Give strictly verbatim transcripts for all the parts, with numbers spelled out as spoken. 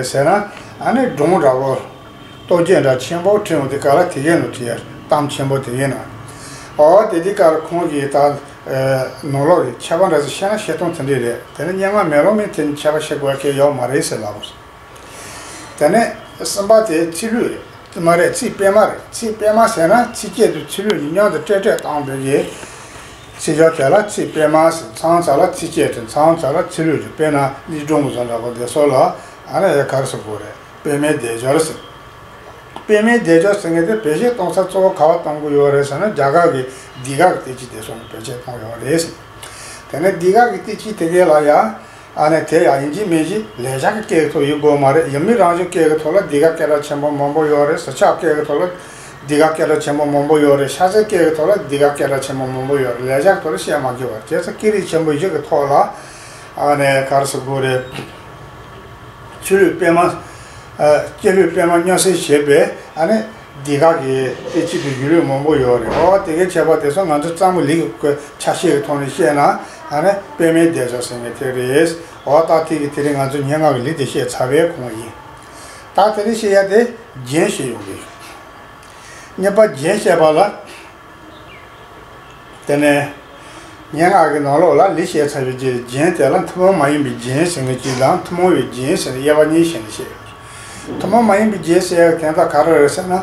ཟེར་ན། ཨ་ནི་སྒྲུང་འདྲ་པོ། ལྟོ་རྒྱན་འདྲ་ཆེན་པོ་བྲིས་འོང་དུས་སྐབས་ལ་དེ་གའི་ནང་བྲིས་ཡ། གཏམ་ཆེན་པོ་དེ་གའི་ནང་། ཨོ་དེ་དུས་སྐབས་ལ་ཁོང་གིས་ད་ནང་ལོགས་ཀྱི་ཁྱད་པར་འདྲ་ཟིག་བཤད་ན་བཤད་སྟངས་དེ་འདྲས་རེད། དེ་ནི་སྙན་ངག་མེ་ལོང་མའི་ཐད་ནས་ཁྱད་པར་བཤད་དགོས་ཡ་གང་ཡང་ཡོད་མ་རེད་ཟེར་ལབ་པ་རེད། དེ་ནས་གསུམ་པ་དེ་ཚིག་ལྷུག་རེད། མ་རེད། ཚིག་སྤེལ་མ་རེད། ཚིག་སྤེལ་མ་ཟེར་ན་ཚིགས་བཅད་དང་ཚིག་ལྷུག་གཉིས་མཉམ་དུ་སྤྲེལ་སྤྲེལ་བཏང་བའི་གི་ཚིག་སྦྱོར་དེ་ལ་ཚིག་སྤེལ་མ་ཟེར། མཚམས་མཚམས་ལ་ཚིགས་བཅད་བྲིས། མཚམས་མཚམས་ལ་ཚིག་ལྷུག་བྲིས། དཔེར་ན་གླིང་སྒྲུང་གི་བཟོ་འདྲ་པོ་དེ་སོགས་ལ་ཨ་ནི་ག་རེ་ཟེར་དགོས་རེད། སྤེལ་མའི་སྡེབ་སྦྱོར་ཟེར། སྤེལ་མའི་སྡེབ་སྦྱོར་ཟེར་མཁན་དེ་བེད་སྤྱོད་གཏོང་ས་གཙོ་བོ་ག་པར་གཏོང་གི་ཡོད་རེད་ཟེར་ན། རྒྱ་གར་གྱི་འདི་ག་གི་དེབ་ཅིག་དེ་སོགས་ནས་བེད་སྤྱོད་གཏོང་ཡོད་རེད་ཟེར། དེ་ནས་འདི་ག་གི་དེབ་ཅིག་དེ་གའི་ལ་ཡ། ཨ་ནི་དེ་ཡང་ཡིན་གཅིག་མིན་གཅིག་ལེགས་སྦྱར་གྱི་སྐད་ཀྱི་ཐོག་ཡིན་དགོས་མ་རེད། ཡབ་མེས་རང་བྱུང་སྐད་ཀྱི་ཐོག་ལ་འདི་ག་སྐད་གྲགས་ཆེན་པོ་མང་པོ་ཡོད་རེད། གཟི་ཆགས་སྐད་ཀྱི་ཐོག་ལ་འདི་ག་སྐད་གྲགས་ཆེན་པོ་མང་པོ་ཡོད་རེད། ཤ་ཚའི་སྐད་ཀྱི་ཐོག་ལ་འདི་ག་སྐད་གྲགས་ཆེན་པོ་མང་པོ་ཡོད་རེད། ལེགས་སྦྱར་གྱི་ཐོག་ལ་བཤད་མ་དགོས་པར། བྱས་ཙང་སྐད་རིགས་ཆེན་པོ་བཞི་གི་ཐོག་ལ་ཨ་ནི་ག་རེ་ཟེར་དགོས་རེད། ཆོས་ལུགས་སྤེལ་མ། ཨ། སྐད་ལུགས་སྤེལ་མ་སྙན་སེང་བྱེད་པའི་ཨ་ནི་འདི་ག་གི་དེབ་ཅིག་ཏུ་གཞུང་ལུགས་མང་པོ་ཡོད་རེད། ཨོ་དེ་གའི་ཁྱད་པར་དེ་ཚོ་ང་ཚོ་རྩ་མོ་ལུགས་ཀྱི་ཆ་ཤས་ཀྱི་ཐོག་ནས་བཤད་ན་ཨ་ནི་སྤེལ་མའི་སྡེབ་སྦྱོར་ཟེར་མཁན་དེ་རེད། ཨོ་ད་དེ་གི་དེ་རིང་ང་ཚོ་སྙན་ངག་གི་ལུགས་དེ་བཤད་ཚར་བའི་གོང་ཡིན། ད་དེ་རིང་བཤད་ཡ་དེ་རྒྱན་བཤད་ཡོང་གི་ཡོད། གཉིས་པ་རྒྱན་བཤད་པ་ལ། དེ་ནས་སྙན་ངག་གི་ནང་ལོགས་ལ་ལུགས་བཤད་ཚར་བའི་རྗེས་རྒྱན་དེ་ལ་ཐུན་མོང་མ་ཡིན་པའི་རྒྱན་ཟེར་མཁན་གཅིག་དང་ཐུན་མོང་བའི་རྒྱན་ཟེར་ནས་དབྱེ་བ་གཉིས་བྱས་ནས་བཤད་ཡོད། ཐུན་མོང་མ་ཡིན་པའི་རྒྱན་ཟེར་ཡག་དོན་དག་ག་རེ་རེད་ཟེར་ན།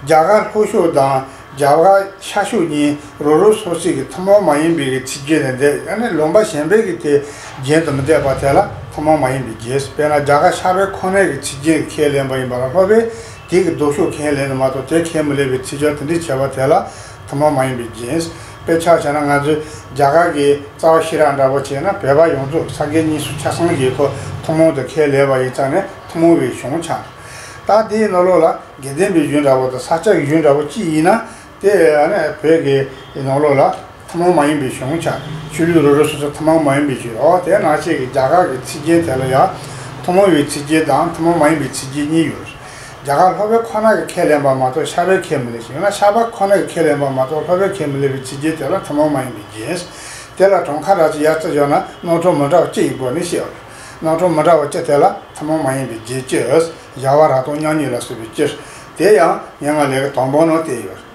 རྒྱ་གར་ལྷོ་ཕྱོགས་དང་རྒྱ་གར་ཤར་ཕྱོགས་གཉིས་རོ་རོ་སོ་སོའི་གི་ཐུན་མོང་མ་ཡིན་པའི་གི་ཚིག་རྒྱན་ལས་འདས། ཨ་ནི་ལུང་པ་གཞན་པའི་གི་དེ་རྒྱན་དུ་མི་འདོད་པ་དེ་ལ་ཐུན་མོང་མ་ཡིན་པའི་རྒྱན་ཟེར། དཔེར་ན་རྒྱ་གར་ཤར་པའི་ཁོ་ནའི་གི་ཚིག་རྒྱན་ཁས་ལེན་པ་ཡིན་པ་ལ་ལྷོ་པའི་དེ་གི་ལྡོག་ཕྱོགས་ཁས་ལེན་ནི་མ་གཏོགས་དེ་ཁས་མི་ལེན་པའི་ཚིག་སྦྱོར་དེ་འདྲའི་བྱས་པ་དེ་ལ་ཐུན་མོང་མ་ཡིན་པའི་རྒྱན། དཔེ་ཆ་བཞག་ན་ང་ཚོས་རྒྱ་གར་གྱི་རྩ་བ་ཤེས་རབ་འདྲ་པོ་བྱས་ན་བོད་པ་ཡོངས་རྫོགས་ས་དགེ་བསྙེན་གསོལ་ཆ་ཚང་གིས་ཁོ་ཐུན་མོང་དུ་ཁས་ལེན་པ་ཡིན་ཙང་ནས་ཐུན་མོང་བའི་གཞུང་ཆགས། ད་དེའི་ནང་ལོགས་ལ་དགེ་ལྡན་པའི་གཞུང་འདྲ་པོ་དང་ས་སྐྱ་གི་གཞུང་འདྲ་པོ་ཅིག་ཡིན་ན་དེ་ཨ་ནི་བོད་ཀྱི་ནང་ལོགས་ལ་ཐུན་མོང་མ་ཡིན་པའི་གཞུང་ཆགས། ཆོས་ལུགས་རོ་རོ་སོ་སོ་ཐུན་མོང་མ་ཡིན་པའི་གཞུང་ཡོད། དེ་ནང་བཞིན་གྱི་རྒྱ་གར་གྱི་ཚིག་རྒྱན་དེ་ལ་ཡང་ཐུན་མོང་བའི་ཚིག་རྒྱན་དང་ཐུན་མོང་མ་ཡིན་པའི་ཚིག་རྒྱན་གཉིས་ཡོད། རྒྱ་གར་ལྷོ་པའི་ཁོ་ན་གིས་ཁས་ལེན་པ་མ་གཏོགས་ཤར་པས་ཁས་མི་ལེན་ཞིང་། ཡང་ན་ཤར་པ་ཁོ་ན་གིས་ཁས་ལེན་པ་མ་གཏོགས་ལྷོ་པས་ཁས་མི་ལེན་པའི་ཚིག་རྒྱན་དེ་ལ་ཐུན་མོང་མ་ཡིན་པའི་རྒྱན། དེ་ལ་གྲངས་ཀ་ར་ཅིག་ཡར་བརྩི་བཞག་ན་རྣམ་གྲངས་མི་འདྲ་བ་བཅུ་ཡི་སྒོ་ནས་བཤད་པ་རེད། རྣམ་གྲངས་མི་འདྲ་བ་བཅུ་དེ་ལ་ཐུན་མོང་མ་ཡིན་པའི་རྒྱན་བཅུ། བྱ་བ་རབ་དང་མཉམ་ཉིད་ལ་སོགས་པའི་བཅུ། དེ་ཡང་སྙན་ངག་ལས་ཀྱི་དང་པོ་ནང་བསྟན་ཡོད།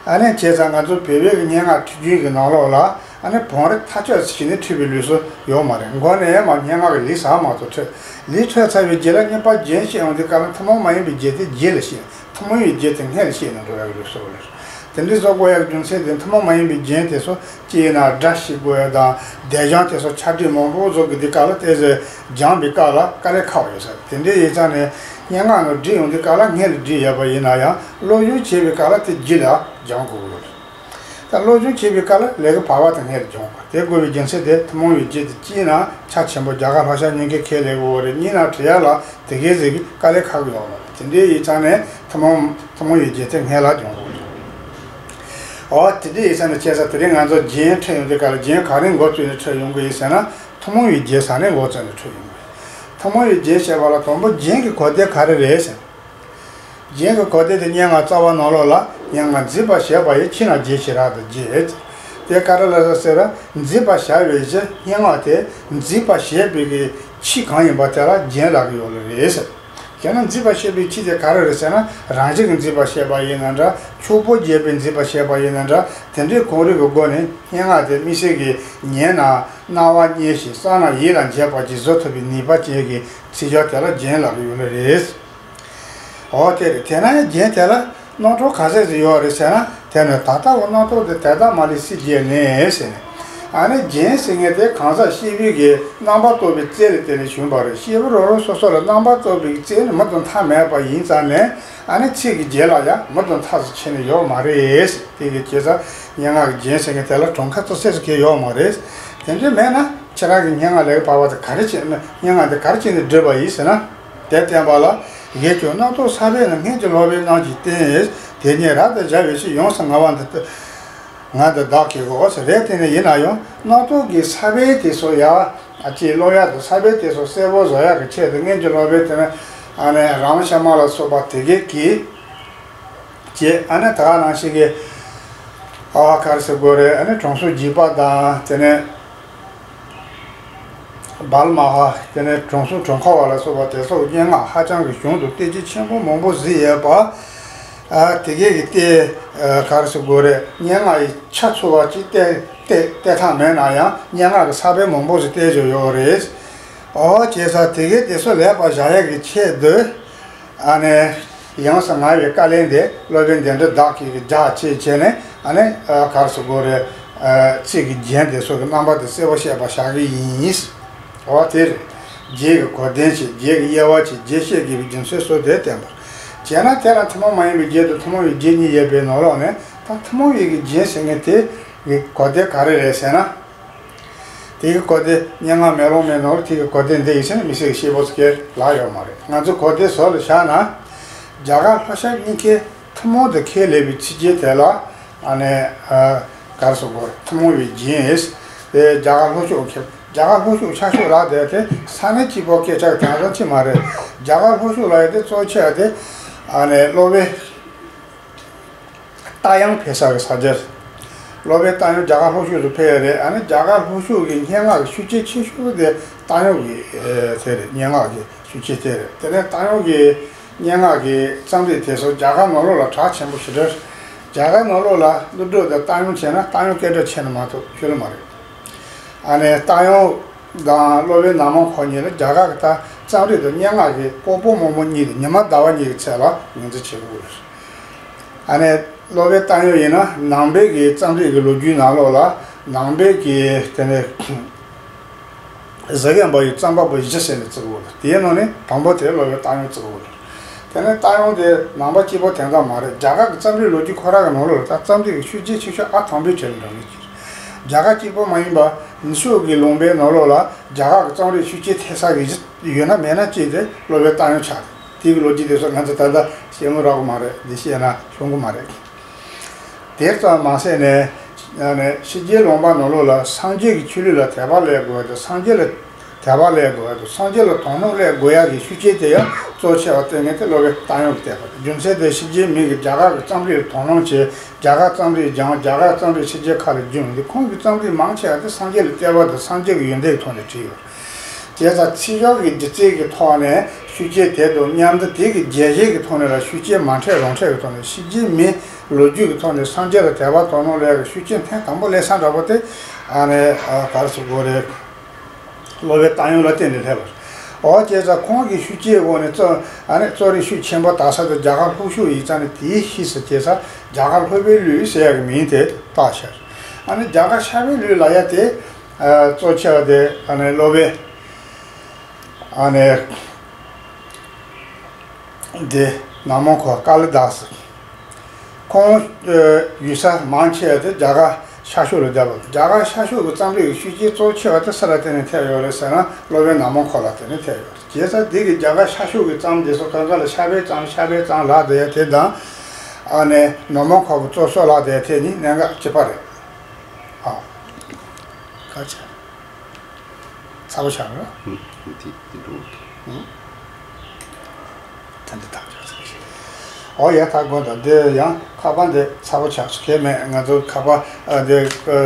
ཨ་ནི་བྱས་ཙང་ང་ཚོ་བོད་པའི་གི་སྙན་ངག་ཁྲིད་རྒྱུན་གྱི་ནང་ལོགས་ལ་ཨ་ནི་བོན་རི་མཐའ་དཔྱོད་ཟེར་ནས་ཁྲིད་པའི་ལུགས་སྲོལ་ཡོད་མ་རེད། མགོ་ནས་མར་སྙན་ངག་གི་ལུགས་ཟབ་མ་གཏོགས་ཁྲིད། ལུགས་ཁྲིད་ཚར་བའི་རྗེས་ལ་གཉིས་པ་རྒྱན་བཤད་ཡོང་དུས་སྐབས་ལ་ཐུན་མོང་མ་ཡིན་པའི་རྒྱན་དེ་རྗེས་ལ་བཤད། ཐུན་མོང་བའི་རྒྱན་དེ་སྔོན་ལ་བཤད་ནས་འགྲོ་ཡག་གི་ལུགས་སྲོལ་རེད། དེ་འདྲའི་བཟོ་དགོས་ཡག་གི་རྒྱུ་མཚན་དེ་ཐུན་མོང་མ་ཡིན་པའི་རྒྱན་དེ་ཚོ་སྤྱིར་ན་སྒྲ་བཤད་དགོས་ཡག་དང་སྡེབ་སྦྱོར་དེ་ཚོ་ཆ་འགྲིག་མང་པོ་བཟོ་དགོས་དུས་སྐབས་ལ་དེ་ཚོ་སྦྱངས་པའི་སྐབས་ལ་དཀའ་ལས་ཁག་པོ་ཡོད་ས་རེད། དེ་འདྲའི་ཡིན་ཙང་ནས་སྙན་ངག་ནང་བྲིས་ཡོང་དུས་སྐབས་ལ་སྔོན་ལ་བྲིས་ཡོད་པ་ཡིན་ན་ཡང་སློབ་སྦྱོང་བྱེད་པའི་སྐབས་ལ་དེ་རྗེས་ལ་སྦྱང་དགོས་ཀྱི་ཡོད་རེད། ད་སློབ་སྦྱོང་བྱེད་པའི་སྐབས་ལ་ལས་ཀ་བབ་པ་དང་སྔོན་ལ་སྦྱོང་དགོས། དེ་དགོས་པའི་རྒྱུ་མཚན་དེ་ཐུན་མོང་བའི་རྒྱན་དེ་གཅིག་ན་ཆ་ཆེན་པོ་རྒྱ་གར་ལྷོ་ཤར་གཉིས་ཀའི་ཁས་ལེན་དགོས་པ་རེད། གཉིས་ན་བྲི་ཡག་ལ་དེ་གའི་ཟིག་གི་དཀའ་ལས་ཁག་གི་ཡོད་མ་རེད། དེ་འདྲའི་ཡིན་ཙང་ནས་ཐུན་མོང་ཐུན་མོང་བའི་རྒྱན་དེ་སྔོན་ལ་སྦྱོང་དགོས་རེད། ཨོ་དེ་འདྲའི་ཡིན་ཙང་ནས་བྱས་ཙང་དེ་རིང་ང་ཚོ་རྒྱན་ཁྲིད་ཡོང་དུས་སྐབས་ལ་རྒྱན་ག་རེ་མགོ་བཙུགས་ནས་ཁྲིད་ཡོང་གི་ཡིན་ཟེར་ན་ཐུན་མོང་བའི་རྒྱན་ཟེར་ནས་མགོ་བཙུགས་ནས་ཁྲིད་ཡོང་གི་ཡིན། ཐུན་མོང་བའི་རྒྱན་བཤད་པ་ལ་དང་པོ་རྒྱན་གྱི་གོ་དོན་ག་རེ་རེད་ཟེར། རྒྱན་གྱི་གོ་དོན་དེ་སྙན་ངག་རྩ་བ་ནང་ལོགས་ལ་སྙན་ངག་མཛེས་པར་བྱས་པ་ཡི་ཕྱིར་ན་རྒྱན་ཞེས་རབ་ཏུ་བརྗོད། དེ་ག་རེ་ལ་ཟེར་ཟེར་ན་མཛེས་པར་བྱ་བའི་གཞི་སྙན་ངག་དེ་མཛེས་པར་བྱེད་པའི་གི་ཆོས་གང་ཡིན་པ་དེ་ལ་རྒྱན་ལབ་ཀྱི་ཡོད་ལ་རེད་ཟེར། རྒྱན་ལ་མཛེས་པར་བྱེད་པའི་ཆོས་དེ་ག་རེ་རེད་ཟེར་ན་རང་བཞིན་གྱིས་མཛེས་པར་བྱས་པ་ཡིན་ན་འདྲ། ཕྱུག་པོ་རྒྱས་པས་མཛེས་པར་བྱས་པ་ཡིན་ན་འདྲ། དེ་འདྲའི་གོ་རིམ་གྱི་སྒོ་ནས་སྙན་ངག་དེ་དམིགས་བསལ་གྱིས་ཉན་ན་རྣ་བ་མཉེས་ཤིང་བསམ་ན་ཡིད་ལ་འཇགས་པ་ཅིག་བཟོ་ཐུབ་པའི་ནུས་པ་ཅན་གྱི་ཚིག་སྦྱོར་དེ་ལ་རྒྱན་ལབ་ཀྱི་ཡོད་ལ་རེད། འོ་དེ་རེད། དེས་ན་ཡང་རྒྱན་དེ་ལ་རྣམ་གྲངས་ག་ཚད་ཅིག་ཡོད་རེད་ཟེར་ན། དེ་ནི་ད་ལྟ་བ་རྣམ་རྟོག་དེ་དེ་དག་མ་ལུས་སྲིད་རྒྱས་ནས་ཟེར་ནས། ཨ་ནི་རྒྱན་ཟེར་མཁན་དེ་གང་ཟག་སྐྱེས་བུ་གི་རྣམ་པར་རྟོག་པའི་རྩལ་ལ་བརྟེན་ནས་བྱུང་བ་རེད། སྐྱེས་བུ་རང་རང་སོ་སོ་ལ་རྣམ་པར་རྟོག་པའི་རྩལ་ནི་མི་དང་མཐའ་མེད་པ་ཡིན་ཙང་ནས། ཨ་ནི་ཚིག་གི་རྒྱན་ལ་ཡང་མི་དང་མཐའ་སུ་ཕྱེ་ནས་ཡོད་མ་རེད། དེ་གི་བྱས་ཙང་སྙན་ངག་གི་རྒྱན་ཟེར་མཁན་དེ་ལ་གྲངས་ཀ་ཙི་ཙི་ཞིག་གི་ཡོད་མ་རེད། དེ་འདྲ་མེད་ན་ཁྱེད་རང་གི་སྙན་ངག་ལས་ཀ་བབ་པ་དེ་ག་རེ་བྱས་ན། སྙན་ངག་དེ་ག་རེ་བྱས་ནས་བྲིས་པ་ཡིན་ཟེར་ན། དེ་བསྟན་པ་ལ། གཞན་ཀུན་རྣམ་རྟོག་ས་བོན་ནི། སྔོན་གྱི་ལྷོ་པའི་གནམ་གྱིས་བསྟན། དེ་ཉིད་རབ་ཏུ་སྦྱར་བའི་ཕྱིར། ཡོངས་སུ་ངལ་བ་འདི་ལྟར་ང་འདི་བདག་གིས་གོ་ཟེར། རེད། དེ་ནི་ཡིན་ན་ཡང་རྣམ་རྟོག་གི་ས་བོན་དེ་ཚོ་ཡ། ཨ་ཅེ་ཀློག་ཡག་དང་ས་བོན་དེ་ཚོ་གསལ་པོ་བཟོ་ཡག་གི་ཆེད་དུ་སྔོན་གྱི་ལྷོ་པའི་དེ་ནི་ཨ་ནི་ར་མ་ཤ་མ་ལ་སོགས་པ་དེ་གས་ཀྱིས་བྱས། ཨ་ནི་ད་ག་ནང་བཞིན་གྱི་ཨ་བ་ག་རེ་ཟེར་དགོས་རེད། ཨ་ནི་དྲང་སྲོང་འཇིགས་པ་དང་དེ་ནས། སྦལ་མ་ཧ། དེ་ནས་གྲོང་གསུམ་གྲོང་ཁ་བ་ལ་སོགས་པ་དེ་སོགས་སྙན་ངག་ཧ་ཅང་གི་གཞུང་དུ་བསྟན་བཅོས་ཆེན་པོ་མང་པོ་གཟིགས་ཡོད་པ། ཨ་དེ་གས་ཀྱི་བལྟས། ཨ་ག་རེ་ཟེར་དགོས་རེད། སྙན་ངག་ཡི་ཆ་ཚུལ་བ་ཅིག་བལྟས་བལྟས་བལྟས་ཐང་མེད་ན་ཡང་སྙན་ངག་གི་ས་བོན་མང་པོ་ཞིག་བསྟན་བཞག་ཡོད་རེད། ཨོ་བྱས་ཙང་དེ་གས་དེ་ཚོ་ལེགས་པར་བཞག་ཡག་གི་ཆེད་དུ། ཨ་ནི་ཡོངས་སུ་བསྔགས་པའི་བཀའ་ལན་དེ་སློབ་དཔོན་དཎྜི་བདག་གིས་རྒྱག་བྱས་བྱས་ནས། ཨ་ནི་ཨ་ག་རེ་ཟེར་དགོས་རེད། ཨ་ཚིག་གི་རྒྱན་དེ་ཚོ་གི་རྣམ་པ་དེ་གསལ་པོ་བཤད་པ་བཞག་གི་ཡིན། འོ་དེ་རེད། རྒྱན་གྱི་གོ་དོན་བྱས། རྒྱན་གྱི་དབྱེ་བ་བྱས། རྒྱན་བཤད་དགོས་པའི་རྒྱུ་མཚན་སོགས་དེ་བསྟན་པ་བྱས་ན། དེ་ལ་ཐུན་མོང་མ་ཡིན་པའི་རྒྱན་དང་ཐུན་མོང་བའི་རྒྱན་གཉིས་ཡོད་པའི་ནང་ལོགས་ནས། ད་ཐུན་མོང་བའི་གི་རྒྱན་ཟེར་མཁན་དེ་གི་གོ་དོན་ག་རེ་རེད་ཟེར་ན། དེ་གི་གོ་དོན་སྙན་ངག་མེ་ལོང་མའི་ནང་ལ་དེ་གི་གོ་དོན་འདི་ཡིན་ཟེར་ནས་མི་སེར་གྱི་ཤེས་པོ་ཟེར་ལག་ཡོད་མ་རེད། ང་ཚོ་གོ་དོན་ཟུར་ལ་བཞག་ན། རྒྱ་གར་ལྷོ་ཤར་གཉིས་ཀའི་ཐུན་མོང་དུ་ཁས་ལེན་པའི་ཚིགས་བཅད་དེ་ལ། ཨ་ནི་ཨ་ག་རེ་ཟེར་དགོས། ཐུན་མོང་བའི་རྒྱན་ཡིན། དེ་རྒྱ་གར་ལྷོ་ཕྱོགས་ཁྱབ། རྒྱ་གར་ལྷོ་ཕྱོགས་ཤར་ཕྱོགས་ལབ་དེ་དེ་ས་གནས་གཅིག་པོ་སྐད་ཆ་གི་དོན་དག་ཅིག་མ་རེད། རྒྱ་གར་ལྷོ་ཕྱོགས་ལབ་ཡ་དེ་གཙོ་ཆེ་བ་དེ། ཨ་ནི་སློབ་དཔོན་རྟ་དབྱངས་ཕེབས་ས་གི་ས་ཆ། སློབ་དཔོན་རྟ་དབྱངས་རྒྱ་གར་ལྷོ་ཕྱོགས་སུ་ཕེབས་ཡ་རེད། ཨ་ནི་རྒྱ་གར་ལྷོ་ཕྱོགས་ཀྱི་སྙན་ངག་གི་ཤུགས་རྐྱེན་ཆེ་ཤོས་དེ་རྟ་དབྱངས་ཀྱི་ཨེ་དེ་རེད། སྙན་ངག་གི་ཤུགས་རྐྱེན་དེ་རེད། དེ་ནས་རྟ་དབྱངས་ཀྱི་སྙན་ངག་གི་རྩོམ་རིག་དེ་ཚོ་རྒྱ་གར་ནང་ལོགས་ལ་གྲགས་ཆེན་པོ་ཞེ་དྲག་རེད། རྒྱ་གར་ནང་ལོགས་ལ་གླུ་སྒྲུབ་དང་རྟ་དབྱངས་བྱས་ན་རྟ་དབྱངས་སྐད་གྲགས་ཆེ་ན་མ་གཏོགས་ཆོག་ལེ་མ་རེད། ཨ་ནི་རྟ་དབྱངས་དང་སློབ་དཔོན་ནག་མོ་ཁོ་གཉིས་ལ་རྒྱ་གར་གྱི་ད་རྩོམ་རིག་དང་སྙན་ངག་གི་དཔའ་བོ་རྨོ་མོ་གཉིས་དེ་ཉི་མ་ཟླ་བ་གཉིས་ཀྱི་ཚད་ལ་ངོས་འཛིན་བྱེད་དགོས་རེད། ཨ་ནི་སློབ་དཔོན་རྟ་དབྱངས་ཡིན་ན་ནང་པའི་གི་རྩོམ་རིག་གི་ལོ་རྒྱུས་ནང་ལོགས་ལ་ནང་པའི་གི་དེ་ནས་གཟུགས་ཅན་པ་ཡི་རྩོམ་པ་པོ་བཞི་ཟེར་ནས་བརྩི་གི་ཡོད་རེད། དེའི་ནང་ནས་དང་པོ་དེ་སློབ་དཔོན་རྟ་དབྱངས་བརྩི་གི་ཡོད་རེད། དེ་ནས་རྟ་དབྱངས་དེ་ནང་པ་གཅིག་པོ་དེ་འདྲ་མ་རེད། རྒྱ་གར་གྱི་རྩོམ་རིག་ལོ་རྒྱུས་ཁོ་རང་གི་ནང་ལོགས་ལ་ད་རྩོམ་རིག་གི་ཤུགས་རྐྱེན་ཆེ་ཤོས་ཨ་དམ་པའི་གྲས་ལ་འགྲོ་ངེས་ཀྱི་རེད། རྒྱ་གར་གཅིག་པོ་མ་ཡིན་པ་ནུབ་ཕྱོགས་ཀྱི་ལུང་པའི་ནང་ལོགས་ལ་རྒྱ་གར་གྱི་རྩོམ་རིག་ཤུགས་རྐྱེན་ཐེབས་ས་གི་ཡོད་ན་མེད་ན་གཅིག་དེ་སློབ་དཔོན་རྟ་དབྱངས་ཆགས་རེད། དེ་གི་ལོ་རྒྱུས་དེ་ཚོ་ང་ཚོ་ད་ལྟ་བཤད་མི་རག་གི་མ་རེད། འདི་བཤད་ན་ཤོང་གི་མ་རེད། དེ་ཙམ་མ་ཟད་ནས། ཨ་ནི་ཕྱི་རྒྱལ་ལུང་པ་ནང་ལོགས་ལ་སངས་རྒྱས་ཀྱི་ཆོས་ལུགས་ལ་དད་པ་སླེབས་དགོས་ཡ་དང་། སངས་རྒྱས་ལ་དད་པ་སླེབས་དགོས་ཡ་དང་། སངས་རྒྱས་ལ་དོ་སྣང་སླེབས་དགོས་ཡ་གི་ཤུགས་རྐྱེན་དེ་ཡང་གཙོ་ཆེ་བ་བསྟན་མཁན་དེ་སློབ་དཔོན་རྟ་དབྱངས་ཀྱིས་བསྟན་པ་རེད། རྒྱུ་མཚན་དེ་ཕྱི་རྒྱལ་མི་གིས་རྒྱ་གར་གྱི་རྩོམ་རིག་ལ་དོ་སྣང་བྱས། རྒྱ་གར་རྩོམ་རིག་སྦྱངས། རྒྱ་གར་རྩོམ་རིག་ཕྱི་རྒྱལ་ཁག་ལ་བསྒྱུར་ཡོང་དུས། ཁོང་གི་རྩོམ་རིག་མང་ཆེ་བ་དེ་སངས་རྒྱས་ལ་བསྟོད་པ་དང་སངས་རྒྱས་ཀྱི་ཡོན་ཏན་གྱི་ཐོག་ནས་བྲིས་ཡོད་རེད། བྱས་ཙང་ཚིག་ཤོག་གི་སྒྱུ་རྩལ་གྱི་ཐོག་ནས་ཤུགས་རྐྱེན་དེ་དང་མཉམ་དུ། དེ་གི་རྒྱལ་ཞེན་གྱི་ཐོག་ནས་ལ་ཤུགས་རྐྱེན་མ་འཕྲད་རང་འཕྲད་ཀྱི་ཐོག་ནས། ཕྱི་རྒྱལ་མི་ལོ་རྒྱུས་ཀྱི་ཐོག་ནས་སངས་རྒྱས་ལ་དད་པ་དོ་སྣང་སླེབས་ཀྱི་ཤུགས་རྐྱེན་ཐེངས་དང་པོ་སླེབས་ས་འདྲ་པོ་དེ། ཨ་ནི་ཨ་ག་རེ་ཟེར་དགོས་རེད། སློབ་དཔོན་རྟ་དབྱངས་ལ་བརྟེན་ནས་སླེབས་པ་རེད། འོ་བྱས་ཙང་ཁོང་གི་ཤུགས་རྐྱེན་འོག་ནས་རྩོམ། ཨ་ནི་རྩོམ་རིག་ཤུགས་ཆེན་པོ་དར་ས་དེ་རྒྱ་གར་ལྷོ་ཕྱོགས་ཡིན་ཙང་ནས། དེའི་ཕྱིས་སུ་བྱས་ཙང་རྒྱ་གར་ལྷོ་པའི་ལུགས་ཟེར་ཡག་གི་མིང་དེ་བཏགས་ཤག་ཨ་ནི་རྒྱ་གར་ཤར་པའི་ལུགས་ལབ་ཡ་དེ། ཨ་གཙོ་ཆེ་བ་དེ་ཨ་ནི་སློབ་དཔོན་ཨ་ནི་དེ་ནག་མོ་ཁོ་ཀཱ་ལི་དཱ་སི། ཁོང་ཨ་ཡུལ་ས་མང་ཆེ་བ་དེ་རྒྱ་གར་ཤར་ཕྱོགས་ལ་བསྡད་པ། རྒྱ་གར་ཤར་ཕྱོགས་ཀྱི་རྩོམ་རིག་གི་ཤུགས་རྐྱེན་གཙོ་ཆེ་བ་དེ་སུ་ལ་བརྟེན་ནས་ཐེབས་ཡོད་རེད་ཟེར་ན། སློབ་དཔོན་ནག་མོ་ཁོ་ལ་བརྟེན་ནས་ཐེབས་ཡོད་རེད། བྱས་ཙང་དེ་གི་རྒྱ་གར་ཤར་ཕྱོགས་ཀྱི་རྩོམ་དེ་ཚོ་གང་ག་ལ་ཤར་པའི་རྩོམ། ཤར་པའི་རྩོམ་ལབ་བསྡད་ཡ་དེ་དང་། ཨ་ནི་ནག་མོ་ཁོ་གི་རྩོམ་སོགས་ལབ་བསྡད་ཡ་དེ་གཉིས་གནད་འགག་གཅིག་པ་རེད། ཨ། ག་ཚད། ཚ་པོ་ཆགས་རོ། ཧུམ། དེ་དེ་འགྲོ། ཧུམ། ད་འདི་ཐག་ཆོད་ཟེར་ཞིག་ཨོ་ཡ། ད་དགོངས་དག་འདི་ཡང་ཁ་པར་འདི་ཚ་པོ་ཆགས་སུ་གལ་མེད། ང་ཚོ་ཁ་པར་ཨ་འདི་ཨ་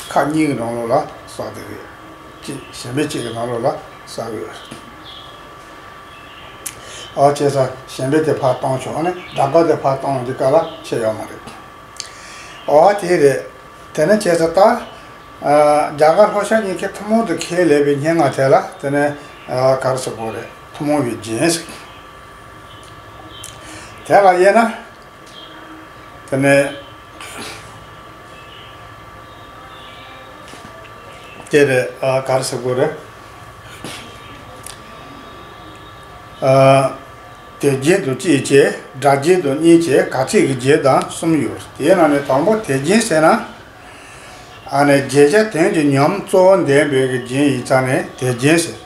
ཁག་གཉིས་ཀྱི་ནང་ལོགས་ལ་བསགས་བསྡད་ཡོད། གཅིག་གཞན་པའི་གཅིག་གི་ནང་ལོགས་ལ་བསགས་ཡོད། ཨོ་བྱས་ཙང་གཞན་པའི་དེ་ཕར་གཏོང་ཆོག་ཨ་ནི་སྦྲག་སྒར་དེ་ཕར་གཏོང་འདི་ག་ལ་ཆད་ཡོད་མ་རེད། ཨོ་དེ་རེད། དེ་ནས་བྱས་ཙང་ད། ཨ་རྒྱ་གར་ལྷོ་ཤར་གཉིས་ཀས་ཐུན་མོང་དུ་ཁས་ལེན་པའི་སྙན་ངག་དེ་ལ་དེ་ནས་ཨ་ག་རེ་ཟེར་དགོས་རེད། ཐུན་མོང་བའི་རྒྱན་ཟེར། དེ་ལ་དབྱེ་ན། དེ་ནས་དེ་རེད། ཨ་ག་རེ་ཟེར་དགོས་རེད། ཨ། དོན་རྒྱན་དང་གཅིག་བྱས། སྒྲ་རྒྱན་དང་གཉིས་བྱས། གབ་ཚིག་གི་རྒྱན་དང་གསུམ་ཡོད། དེའི་ནང་ནས་དང་པོ་དོན་རྒྱན་ཟེར་ན། ཨ་ནི་བརྗོད་བྱ་དོན་གྱི་ཉམས་གཙོ་བོ་ལྡན་པའི་གི་རྒྱན་ཡིན་ཙང་ནས་དོན་རྒྱན་ཟེར།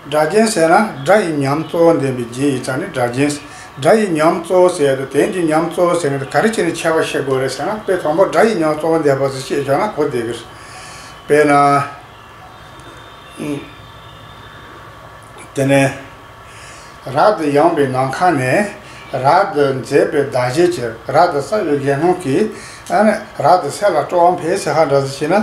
སྒྲ་རྒྱན་ཟེར་ན་སྒྲ་ཡི་ཉམས་གཙོ་བོ་ལྡན་པའི་རྒྱན་ཡིན་ཙང་ནས་སྒྲ་རྒྱན་ཟེར། སྒྲ་ཡི་ཉམས་གཙོ་བོ་ཟེར་ཡ་དང་དོན་གྱི་ཉམས་གཙོ་བོ་ཟེར་ཡ་དེ་ག་རེ་བྱས་ནས་ཁྱད་པར་ཕྱེ་དགོས་རེད་ཟེར་ན། དཔེ་དང་པོ་སྒྲ་ཡི་ཉམས་གཙོ་བོ་ལྡན་པ་ཟེར་བཤད་བཞག་ན་གོ་བདེ་གི་རེད། དཔེར་ན། དེ་ནས། རབ་ཏུ་ཡངས་པའི་ནམ་མཁའ་ནས། རབ་ཏུ་མཛེས་པའི་ཟླ་ཞལ་གྱིས། རབ་ཏུ་གསལ་བའི་དགེ་སློང་གིས། ཨ་ནི་རབ་ཏུ་གསལ་ལ་སྤྲོ་བ་འཕེལ་ཟེར་ཧ་འདྲ་ཟེར་བྱས་ན།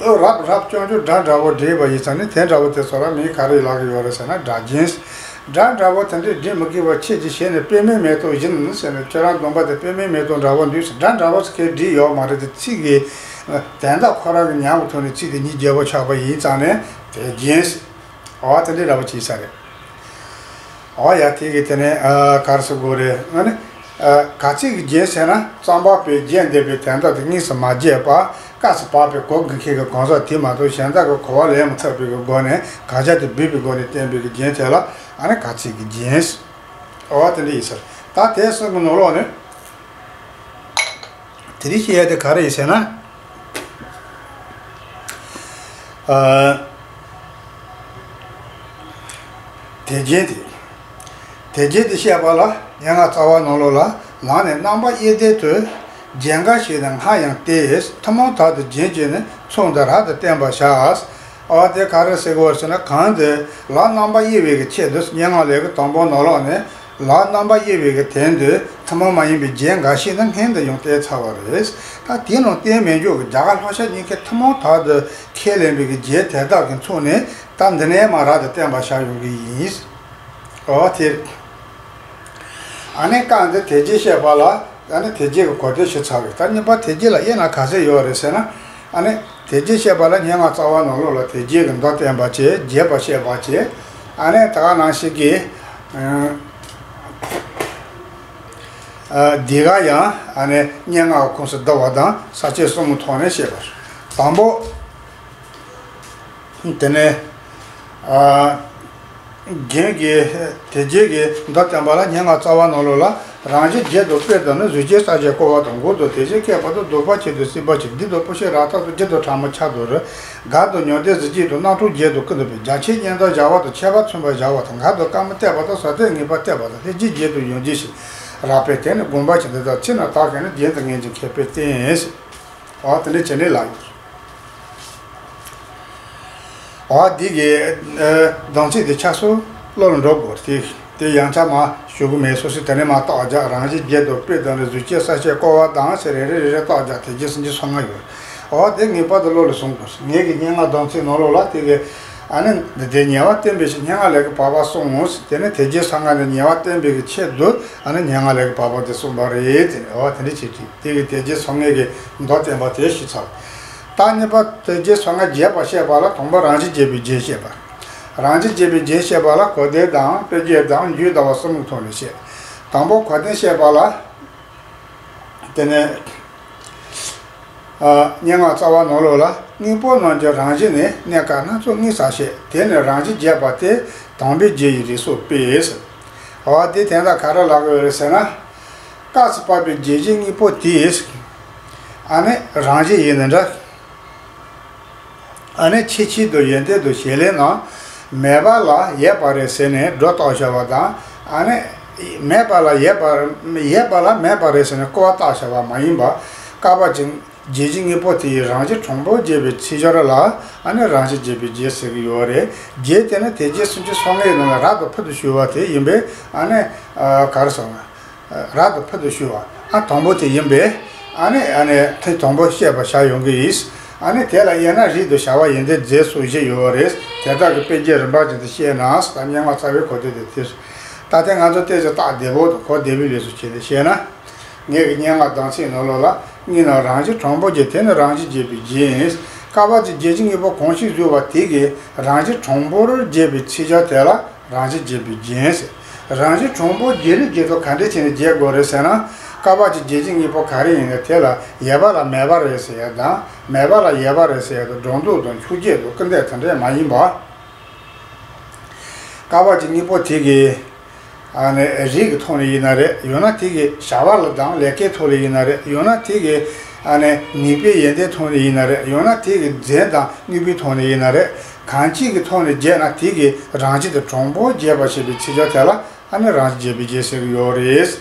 ཨོ་རབ་རབ་སྐྱོང་རྒྱུ་སྒྲ་འདྲ་བོ་བྲིས་པ་ཡིན་ཙང་ནི་དེ་འདྲ་བོ་དེ་ཚོ་ལ་མིང་ག་རེ་ལབ་ཀྱི་ཡོད་རེད་ཟེར་ན་སྒྲ་རྒྱན། སྒྲ་འདྲ་བོ་དེ་འདྲས་བྲིས་མི་དགོས་པ་ཁྱེད་ཀྱིས་ཞལ་ནས་དཔེ་མེད་མེ་ཏོག་བཞིན་ཟེར་ནས་ཁྱེད་རང་སྡོམ་པ་དེ་དཔེ་མེད་མེ་ཏོག་འདྲ་བོ་འདུག་ཟེར། སྒྲ་འདྲ་བོ་ཟེར་མཁན་བྲིས་ཡོད་མ་རེད་དེ། ཚིག་གི་དོན་དག་ཁོ་རང་གི་ཉམས་ཀྱི་ཐོག་ནས་ཚིག་དེ་གཉིས་བརྗེ་པོ་ཆགས་པ་ཡིན་ཙང་ནས་དེ་རྒྱན། ཨོ་དེ་འདྲས་འདྲ་བོ་བྱས་ས་རེད། ཨོ་ཡ། དེ་གི་དེ་ནས་ཨ་ག་རེ་ཟེར་དགོས་རེད། ཨ་ནི་ཨ་ག་ཚིག་གི་རྒྱན་ཟེར་ན། རྩོམ་པ་པོས་རྒྱས་འདེབས་པའི་དོན་དག་དེ་དངོས་སུ་མ་བརྗོད་པར་སྐབས་སུ་བབས་པའི་གོ་དགོས་མཁན་གྱི་གང་ཟག་དེ་མ་གཏོགས་གཞན་དག་གིས་གོ་བ་ལེན་མི་ཐུབ་པའི་སྒོ་ནས་དགག་བྱ་དེ་འབུད་པའི་སྒོ་ནས་བསྟན་པའི་རྒྱན་དེ་ལ་ཨ་ནི་ག་ཚིག་གི་རྒྱན། ཨོ་དེ་འདྲ་ཡིན་ས་རེད། ད་དེ་གསུམ་གྱི་ནང་ལོགས་ནས། དེ་རིང་བཤད་ཡ་དེ་ག་རེ་ཡིན་ཟེར་ན། ཨ། དེ་རྒྱན་དེ། དེ་རྒྱན་དེ་བཤད་པ་ལ་སྙན་ངག་རྩ་བ་ནང་ལོགས་ལ་ལམ་ནས་རྣམ་པ་དབྱེ་ལྡན་དུ། རྒྱན་འགའ་ཞིག་ནི་སྔར་ཡང་སྟེ། ཐུན་མོང་དག་ཏུ་རྒྱན་བརྗོད་ནི། མཚུངས་དང་རབ་ཏུ་བསྟན་པར་བྱ། ཨ་དེ་ག་རེ་ཟེར་དགོས་ཟེར་ན། གང་དུ་ལམ་རྣམ་པ་དབྱེ་བའི་གི་ཆེད་དུ་སྙན་ངག་ལས་ཀྱི་དང་པོ་ནང་ལོགས་ནས། ལམ་རྣམ་པ་དབྱེ་བའི་གི་དོན་དུ་ཐུན་མོང་མ་ཡིན་པའི་རྒྱན་འགའ་ཞིག་ནི་སྔོན་དུ་ཡང་བསྟན་ཚར་བ་རེད། ད་དེའི་ནང་བསྟན་མེད་འཇོག་གི་རྒྱ་གར་ལྷོ་ཤར་གཉིས་ཀའི་ཐུན་མོང་དག་ཏུ་ཁས་ལེན་པའི་གི་རྒྱན་དེ་དག་གི་མཚུངས་ནས་ད་འདི་ནས་མར་རབ་ཏུ་བསྟན་པར་བྱ་ཡོང་གི་ཡིན། འོ་དེ། ཨ་ནི་རྐང་འདི་དེ་རྗེས་བཤད་པ་ལ། ཨ་ནི་དེ་རྗེས་ཀྱི་གོ་དོན་ཞུ་ཚར་བས། ད་གཉིས་པ་དེ་རྗེས་ལ་དབྱེ་ན་ག་ཚོད་ཡོད་རེད་ཟེར་ན། ཨ་ནི་དེ་རྗེས་བཤད་པ་ལ་སྙན་ངག་རྩ་བ་ནང་ལོགས་ལ་དེ་རྗེས་ཀྱི་མདོ་བསྟན་པ་བྱས། རྒྱས་པ་བཤད་པ་བྱས། ཨ་ནི་ད་ག་ནང་བཞིན་གྱི། ཨ། འདི་ག་ཡང་ཨ་ནི་སྙན་ངག་ཁོངས་སུ་བསྡུ་བ་དང་ས་བཅད་གསུམ་གྱི་ཐོག་ནས་བཤད་པ། དང་པོ། དེ་ནས། ཨ། རྒྱན་གྱི་དེ་རྗེས་ཀྱི་མདོ་བསྟན་པ་ལ་སྙན་ངག་རྩ་བ་ནང་ལོགས་ལ། རང་བཞིན་བརྗོད་དུ་དཔེ་བསྡུ་ནི། གཟུགས་ཅན་ས་བཅད་བསྐོར་བ་དང་། མགུར་དུ་དེ་བཞིན་བསྐྱེད་པ་དང་། བཟློག་པ་ཆེད་དུ་སྲིད་པ་ཆེ། སྡུད་དུ་སྤུ་ཤད་རབ་རྟོག་ཏུ། བསྒྱུར་དུ་ཕྲ་མོ་ཆར་དུ་རུ། དགར་དུ་ཉོན་སྡེ་གཟི་བརྗིད་དང་། རྣམ་འཕྲུལ་བརྗོད་དུ་ཀུན་ཏུ་སྤེལ། རྒྱ་ཆེར་སྙན་དར་བཞག་པ་དང་། ཁྱད་པར་མཚོན་པར་བྱ་བ་དང་། འགལ་དུ་དཀའ་མོ་གཏད་པ་དང་། ཟབ་དོན་ངེས་པར་གཏད་པ་དང་། ལྷན་ཅིག་བརྗོད་དུ་ཡང་བརྗོད་ཅིང་། རབ་དཔེ་དེ་ནི་དགོངས་པ་ཆེན་ཏེ། ད་ཕྱི་ནང་དག་གིས་ནི། རྒྱན་དུ་ངེས་ཀྱང་མཁས་པས་བསྟན། འོ་དེ་འདྲ་བྱས་ནས་ལབ་ཡོད། འོ་འདི་གི་ཨ་སྡོམ་ཚིག་དེ་ཆ་ཚང་བློ་ལ་འགྲོ་དགོས། དེ་དེ་ཡང་ཆ་མ་ཞུ་གི་མེད། སོ་སོས་དེ་ནས་མར་རྟགས་རྒྱག་རང་བཞིན་བརྗོད་དུ་དཔེ་བསྡུ་ནི། གཟུགས་ཅན་ས་བཅད་བསྐོར་བ་དང་ཟེར། རེ་རེ་རེ་རེ་རྟགས་རྒྱག་དེ་རྗེས་སུ་འཇུག་ཚང་མ་ཡོད། འོ་དེ་ངེས་པར་དུ་བློ་ལ་བཟུང་དགོས། ངེད་ཀྱི་སྙན་ངག་སྡོམ་ཚིག་ནང་ལོགས་ལ་དེ་གི་ཨ་ནི་འདི་དེ་ཉེ་བར་བསྟན་པའི་ཕྱིར་སྙན་ངག་ལས་ཀྱི་བབ་པ་གསུངས། དེ་ནས་དེ་རྗེས་ཚང་མ་ནི་ཉེ་བར་བསྟན་པའི་གི་ཆེད་དུ་ཨ་ནི་སྙན་ངག་ལས་ཀྱི་བབ་པ་དེ་གསུངས་པ་རེད། དེ་ནས་འོ་དེ་འདྲ་བྱེད་ཀྱི་དེ་གི་དེ་རྗེས་ཚང་མའི་གི་མདོ་བསྟན་པ་དེ་ཞུས་ཚར། ད་གཉིས་པ་དེ་རྗེས་ཚང་མ་རྒྱས་པར་བཤད་པ་ལ་དང་པོ་རང་བཞིན་བརྗོད་པའི་རྒྱན་བཤད་པ། རང་བཞིན་བརྗོད་པའི་རྒྱན་བཤད་པ་ལ་གོ་དོན་དང་དཔེ་བརྗོད་དང་མཇུག་ཟླ་བ་གསུམ་གྱི་ཐོག་ནས་བཤད། དང་པོ་གོ་དོན་བཤད་པ་ལ། དེ་ནས། ཨ། སྙན་ངག་རྩ་བ་ནང་ལོགས་ལ། དངོས་པོ་རྣམས་ཀྱི་རང་བཞིན་ནི། གནས་སྐབས་སྣ་ཚོགས་དངོས་སུ་བཤད། དེ་ནི་རང་བཞིན་བརྗོད་པ་སྟེ། དང་པོའི་རྒྱན་ཡིན་རིགས་སོགས་པས། འོ་དེ་དོན་དག་ག་རེ་ལབ་ཀྱི་ཡོད་རེད་ཟེར་ན། སྐབས་སུ་བབས་པའི་རྒྱན་གཞི་དངོས་པོ་དེས། ཨ་ནི་རང་བཞིན་ཡིན་ནི་འདྲ། ཨ་ནི་ཆོས་ཆོས་དང་ཡོན་ཏན་དང་བྱེད་ལས་རྣམས་མེད་པ་ལ་ཡོད་པ་རེད་ཟེར་ནས་སྒྲོ་བཏགས་བཞག་པ་དང་། ཨ་ནི་མེད་པ་ལ་ཡོད་པ། ཡོད་པ་ལ་མེད་པ་རེད་ཟེར་ནས་སྐུར་བ་བཏགས་བཞག་པ་མ་ཡིན་པ། སྐབས་བབ་ཀྱི་རྒྱན་གཞི་དངོས་པོ་དེ་ཡི་རང་བཞིན་དྲང་པོར་བརྗོད་པའི་ཚིག་སྦྱོར་ལ་ཨ་ནི་རང་བཞིན་བརྗོད་པའི་རྒྱན་ཟེར་གྱི་ཡོད་རེད། རྒྱན་དེ་ནི་དེ་རྗེས་སུ་འཇུག་ཚང་མའི་ནང་ལ་རབ་ཏུ་ཕུལ་དུ་ཞུགས་པ་དེ་ཡིན་པས། ཨ་ནི་ག་རེ་ཟེར་ན། རབ་ཏུ་ཕུལ་དུ་ཞུགས་པ། ཨ། དང་པོ་དེ་ཡིན་པས། ཨ་ནི་ཨ་ནི་ཐེངས་དང་པོ་བཤད་པར་བྱ་ཡོང་གི་ཡིན། ཨ་ནི་དེ་ལ་དབྱེ་ན་རིགས་དང་བྱ་བ་ཡོན་ཏན་རྫས་སོགས་བཞི་ཡོད་རེད། དེ་དག་གི་དཔེ་རྒྱན་རིམ་པ་བཞིན་དུ་བཤད་ན། ད་སྙན་ངག་རྩ་བའི་གོ་དོན་དེ་དེ། ད་ལྟ་ང་ཚོ་ཏོག་ཙམ་རྟགས་བདེ་པོ་དང་གོ་བདེ་པོའི་ལུགས་སུ་བྱས་ནས་བཤད་ན། ངེད་ཀྱི་སྙན་ངག་སྡོམ་ཚིག་ནང་ལོགས་ལ། དངོས་རྣམས་རང་བཞིན་དྲང་པོར་བརྗོད། དེ་ནི་རང་བཞིན་བརྗོད་པའི་རྒྱན་ཡིན། སྐབས་བབ་ཀྱི་རྒྱན་གཞི་དངོས་པོ་གང་ཞིག་བཞུགས་པ་དེ་གི་རང་བཞིན་དྲང་པོར་བརྗོད་པའི་ཚིག་སྦྱོར་དེ་ལ་རང་བཞིན་བརྗོད་པའི་རྒྱན་ཟེར། རང་བཞིན་དྲང་པོར་བརྗོད་ནི་བརྗོད་དོན་ག་འདྲ་བྱས་ནས་བརྗོད་དགོས་རེད་ཟེར་ན། སྐབས་བབ་ཀྱི་རྒྱན་གཞི་དངོས་པོ་ག་རེ་ཡིན་ན་དེ་ལ་ཡོད་པ་ལ་མེད་པ་རེད་ཟེར་ཡ་དང་། མེད་པ་ལ་ཡོད་པ་རེད་ཟེར་ཡ་དང་། སྒྲོ་འདོགས་དང་འཁྱུག་རྒྱག་དང་སྐུར་འདེབས་དེ་འདྲ་མ་ཡིན་པ། སྐབས་བབ་ཀྱི་དངོས་པོ་དེ་གི་ཨ་ནི་རིགས་ཀྱི་ཐོག་ནས་ཡིན་ན་རེད། ཡང་ན་དེ་གི་བྱ་བ་ལ་དང་ལས་ཀའི་ཐོག་ལ་ཡིན་ན་རེད། ཡང་ན་དེ་གི་ཨ་ནི་ངེས་པའི་ཡོན་ཏན་ཐོག་ནས་ཡིན་ན་རེད། ཡང་ན་དེ་གི་རྫས་དང་དངོས་པོའི་ཐོག་ནས་ཡིན་ན་རེད། གང་ཅིའི་གི་ཐོག་ནས་བརྗོད་ན་དེ་གི་རང་བཞིན་དེ་དྲང་པོར་བརྗོད་པར་བྱེད་པའི་ཚིག་སྦྱོར་དེ་ལ་ཨ་ནི་རང་བཞིན་བརྗོད་པའི་རྒྱན་ཟེར་གྱི་ཡོད་རེད།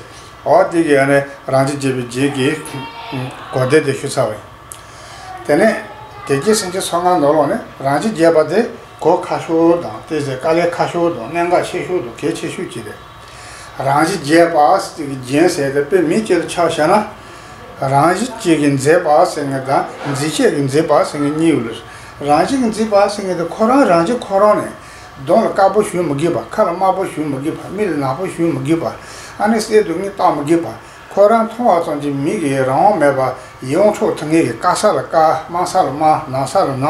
འོ་དེ་གི་ཨ་ནི་རང་བཞིན་བརྗོད་པའི་རྒྱན་གྱི་གོ་དོན་དེ་ཞུས་ཚར་བ་ཡིན། དེ་ནས་དེ་རྗེས་སུ་འཇུག་ཚང་མ་ནང་ལོགས་ནས་རང་བཞིན་བརྗོད་པ་དེ་གོ་ཁ་ཤོར་དང་། དེ་ཚེ་དཀའ་ལས་ཁ་ཤོར་དང་། གནད་འགག་ཆེ་ཤོས་དང་གལ་ཆེ་ཤོས་ཅིག་རེད། རང་བཞིན་བརྗོད་པ་ཟེར་གྱི་རྒྱན་ཟེར་དེ་དཔེ་མིང་གཅིག་ཏུ་ཆ་བཞག་ན། རང་བཞིན་གཅིག་གིས་མཛེས་པ་ཟེར་མཁན་དང་མཛེས་བྱེད་ཀྱིས་མཛེས་པ་ཟེར་མཁན་གཉིས་ཡོད་ལ། རང་བཞིན་གྱིས་མཛེས་པ་ཟེར་མཁན་དེ་ཁོ་རང་རང་བཞིན་ཁོ་རང་ནས། གདོང་ལ་དཀར་པོ་ཞུ་མི་དགོས་པ། ཁ་ལ་དམར་པོ་ཞུ་མི་དགོས་པ། མིག་ལ་ནག་པོ་ཞུ་མི་དགོས་པ། ཨ་ནི་གསེར་དུ་དངུལ་བཏགས་མི་དགོས་པ། ཁོ་རང་མཐོང་བ་ཙམ་གྱིས་མིག་གི་རང་དབང་མེད་པར་ཡིད་དབང་འཕྲོག་ཐུབ་མཁན་གྱི། དཀར་ས་ལ་དཀར། དམར་ས་ལ་དམར། ནག་ས་ལ་ནག།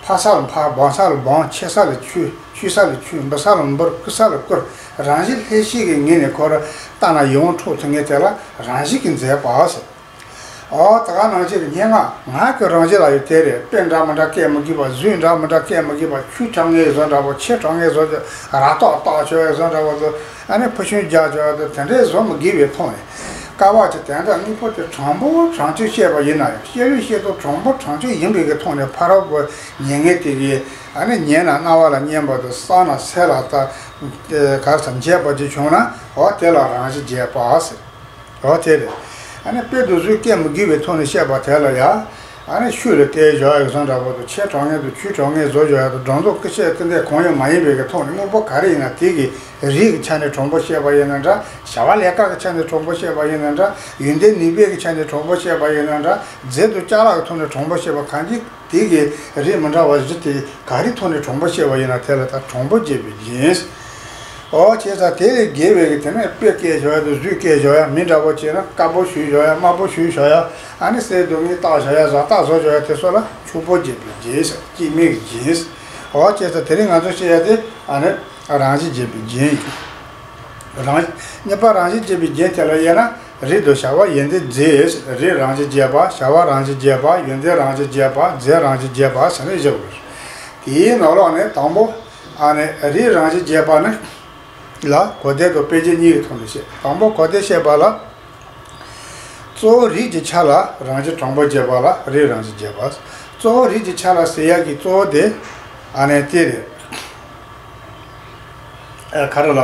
འཕར་ས་ལ་འཕར། སྦང་ས་ལ་སྦང་། ཆེ་ས་ལ་ཆེ། ཆུང་ས་ལ་ཆུང་། འབུར་ས་ལ་འབུར། བསྐུར་ས་ལ་བསྐུར། རང་བཞིན་ལྷད་བྱེད་ཀྱི་ངོས་ནས་ཁོ་རང་ལྟ་ན་ཡིད་དབང་འཕྲོག་ཐུབ་མཁན་དེ་ལ་རང་བཞིན་གྱིས་མཛེས་པ་ཟེར། ཨོ། ད་ག་ནང་བཞིན་སྙན་ངག་ངག་གི་རང་བཞིན་ལ་ཡང་དེ་རེད། དཔེ་འདྲ་མི་འདྲ་བཀོད་མི་དགོས་པ། གཟུགས་འདྲ་མི་འདྲ་བཀོད་མི་དགོས་པ། ཆུང་དྲགས་ངེས་བཟོ་འདྲ་པོ། ཆེ་དྲགས་ངེས་བཟོ་འདྲ། ར་ཏོག་ཏོག་བྱས་བཟོ་འདྲ་པོ་དང་། ཨ་ནི་ཕུ་ཆུང་རྒྱག་བྱས་དང་། དེ་འདྲས་བཟོ་མི་དགོས་པའི་ཐོག་ནས། སྐབས་ཅིག་དེ་འདྲ་དངོས་པོ་དེ་དྲང་པོ་དྲང་བྱེད་བཤད་པ་ཡིན་ན་ཡང་། བཤད་ལུགས་བཤད་སྟངས་དྲང་པོ་དྲང་བྱེད་ཡིན་པའི་གི་ཐོག་ནས་ཕ་རོལ་པོ་ཉན་མཁན་དེ་གིས། ཨ་ནི་ཉན་ན་རྣ་བ་ལ་སྙན་པ་དང་། བསམ་ན་ཚེ་ལ་ད་ག་རེ་ཟ། འཇེབས་པ་ཅིག་བྱུང་ན། འོ་དེ་ལ་རང་བཞིན་རྒྱས་པ་ཟེར། འོ་དེ་རེད། ཨ་ནི་དཔེ་དང་གཟུགས་བཀོད་མི་དགོས་པའི་ཐོག་ནས་བཤད་པ་དེ་ལ་ཡང་། ཨ་ནི་ཤུལ་ལ་བལྟས་བཞག་ཡག་བཟོ་འདྲ་པོ་དང་། ཆེ་དྲགས་ངེས་དང་ཆུང་དྲགས་ངེས་བཟོ་བཞག་ཡག་དང་། སྒྲོ་འདོགས་སྐུ་ཆས་དེ་འདྲ་གང་ཡང་མ་ཡིན་པའི་གི་ཐོག་ནས། དངོས་པོ་ག་རེ་ཡིན་ན་དེ་གི་རིགས་ཀྱི་ཆ་ནས་དྲང་པོ་བཤད་པ་ཡིན་ན་འདྲ། བྱ་བ་ལས་ཀ་གི་ཆ་ནས་དྲང་པོ་བཤད་པ་ཡིན་ན་འདྲ། ཡོན་ཏན་ནུས་པའི་གི་ཆ་ནས་དྲང་པོ་བཤད་པ་ཡིན་ན་འདྲ། རྫས་དང་ཅ་ལག་གི་ཐོག་ནས་དྲང་པོ་བཤད་པ། གང་ཅི་དེ་གི་རིགས་མི་འདྲ་བ་བཞི་དེ་ག་རེ་ཐོག་ནས་དྲང་པོ་བཤད་པ་ཡིན་ན་དེ་ལ་ད་དྲང་པོ་བྱེད་པའི་རྒྱན། འོ་བྱས་ཙང་དེ་ལས་བརྒལ་བའི་གི་དེ་ནས་དཔེ་བཀོད་བཞག་ཡག་དང་། གཟུགས་བཀོད་བཞག་ཡག། མི་འདྲ་པོ་བྱས་ན་དཀར་པོ་ཞུ་བཞག་ཡག། དམར་པོ་ཞུ་བཞག་ཡག། ཨ་ནི་གསེར་དང་དངུལ་བཏགས་བཞག་ཡག། བཟའ་རྟགས་བཟོ་བཞག་ཡག། དེ་ཚོ་ལ་འཁྱོག་པོ་བྱེད་པའི་རྒྱན་ཟེར། སྐྱེ་དམན་གྱི་རྒྱན་ཟེར། འོ་བྱས་ཙང་དེ་རིང་ང་ཚོ་བཤད་ཡག་དེ་ཨ་ནི་རང་བཞིན་རྒྱས་པའི་རྒྱན་ཡིན། རང་། གཉིས་པ་རང་བཞིན་རྒྱས་པའི་རྒྱན་དེ་ལ་དབྱེ་ན། རིགས་དང་བྱ་བ་ཡོན་ཏན་རྫས། རིགས་རང་བཞིན་རྒྱས་པ། བྱ་བ་རང་བཞིན་རྒྱས་པ། ཡོན་ཏན་རང་བཞིན་རྒྱས་པ། རྫས་རང་བཞིན་རྒྱས་པ་ཟེར་ནས་བཞི་པོ་རེད། དེའི་ནང་ལོགས་ནས་དང་པོ། ཨ་ནི་རིགས་རང་བཞིན་རྒྱས་པ་ནི་ལ་གོ་བདེ་དང་དཔེ་བྱད་གཉིས་ཀྱི་ཐོག་ནས་བཤད། དང་པོ་གོ་བདེ་བཤད་པ་ལ། གཙོ་བོ་རིགས་ཀྱི་ཆ་ལ་རང་བཞིན་དྲང་པོ་རྒྱས་པ་ལ་རིགས་རང་བཞིན་རྒྱས་པ། གཙོ་བོ་རིགས་ཀྱི་ཆ་ལ་ཟེར་ཡག་གི་གཙོ་བོ་དེ་ཨ་ནི་དེ་རེད། ཨ། ག་རེ་ལབ།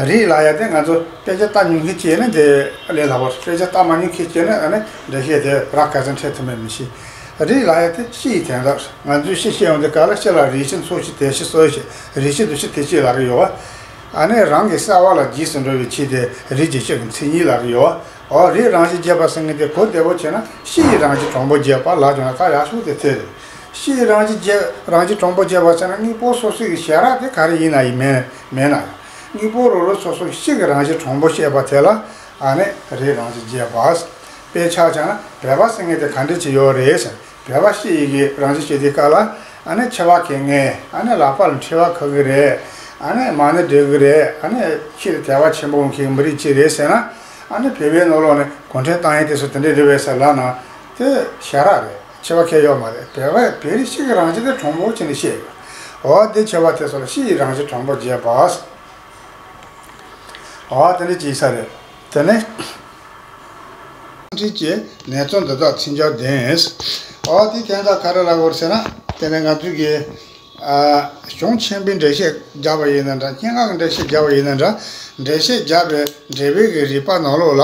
རིགས་ལབ་ཡག་དེ་ང་ཚོ་དཔེ་ཆ་ལྟ་མྱོང་མཁན་བྱས་ན་དེ་ལས་སླ་པོ། དཔེ་ཆ་ལྟ་མ་མྱོང་མཁན་བྱས་ན་ཨ་ནི་འགྲེལ་བཤད་དེ་རགས་ག་ཚོད་འཕྲོད་ཐུབ་མིན་མི་ཤེས། རིགས་ལབ་ཡག་དེ་སྤྱི་ཡི་དོན་དག། ང་ཚོས་སྤྱི་བཤད་ཡོང་དུས་སྐབས་ལ་སྤྱི་ལ་རིགས་སྤྱི་མཚན་གཞི་དོན་སྤྱི་གཙོ་བྱས། རིགས་སྤྱི་དོན་སྤྱི་དེ་སྤྱི་ལབ་ཀྱི་ཡོད་པ། ཨ་ནི་རང་གི་གསལ་བ་ལ་རྗེས་སུ་འགྲོ་བའི་ཆེད་དུ་རིགས་ཀྱི་སྤྱི་གི་མཚན་ཉིད་ལབ་ཀྱི་ཡོད་པ། འོ། རིགས་རང་བཞིན་རྒྱས་པ་ཟེར་མཁན་དེ་གོ་བདེ་པོ་བྱས་ན་སྤྱི་ཡི་རང་བཞིན་དྲང་པོ་རྒྱས་པ་ལབ་བྱུང་ན་ད་ཡག་ཤོས་དེ་དེ་རེད། སྤྱི་ཡི་རང་བཞིན་རྒྱས། རང་བཞིན་དྲང་པོ་རྒྱས་པ་ཟེར་ན་དངོས་པོ་སོ་སོ་ཡི་བྱེ་བྲག་དེ་ག་རེ་ཡིན་ན་ཡང་མེད། མེད་ན་ཡང་། དངོས་པོ་རང་རང་སོ་སོ་སྤྱི་གི་རང་བཞིན་དྲང་པོ་བཤད་པ་དེ་ལ་ཨ་ནི་རིགས་རང་བཞིན་རྒྱས་པ། དཔེར་ཆ་བཞག་ན་བོད་པ་ཟེར་མཁན་དེ་ག་འདྲ་ཅིག་ཡོད་རེད་ཟེར། བོད་པ་སྤྱི་ཡི་གི་རང་བཞིན་བཤད་དུས་སྐབས་ལ། ཨ་ནི་འཁྱེར་བ་འཁྱེར་མཁན། ཨ་ནི་ལག་པ་ལ་འཁྲིལ་བ་འཁུར་གི་རེད། ཨ་ནི་མ་ཎི་སྒྲིག་གི་རེད། ཨ་ནི་ཕྱི་ལ་དད་པ་ཆེན་པོ་མཁན་མི་རིགས་ཅིག་རེད་ཟེར་ན། ཨ་ནི་བོད་པའི་ནང་ལོགས་ནས་གུང་ཁྲན་ཏང་ཡོན་དེ་ཚོ་དེ་འདྲས་རེད་པས་ཟེར་ལབ་ན་དེ་ཞེ་དྲག་རེད། འཁྱེར་བ་འཁྱེར་ཡོད་མ་རེད། བོད་པ་བོད་རིགས་སྤྱི་གི་རང་བཞིན་དེ་དྲང་པོ་བྱས་ནས་བཤད་ཡོད། འོ། དེ་འཁྱེར་བ་དེ་ཚོ་ལ་སྤྱི་ཡི་རང་བཞིན་དྲང་པོ་རྒྱས་པ། འོ། དེ་འདྲ་ཅིག་ཡིན་ས་རེད། དེ་ནས། ཁྲིད་ཀྱི་ནེ་ཙོ་འདི་དག་མཚན་བྱང་ལྡན། འོ། དེ་དོན་དག་ག་རེ་ལབ་དགོས་ཟེར་ན། དེ་ནས་ང་ཚོས་ཀྱི། ཨ། གཞུང་ཆེན་པོའི་འགྲེལ་བཤད་བརྒྱབ་པ་ཡིན་ན་འདྲ། སྙན་ངག་གི་འགྲེལ་བཤད་བརྒྱབ་པ་ཡིན་ན་འདྲ། འགྲེལ་བཤད་བརྒྱབ་པའི་འགྲེལ་པའི་གི་རིགས་པ་ནང་ལོགས་ལ།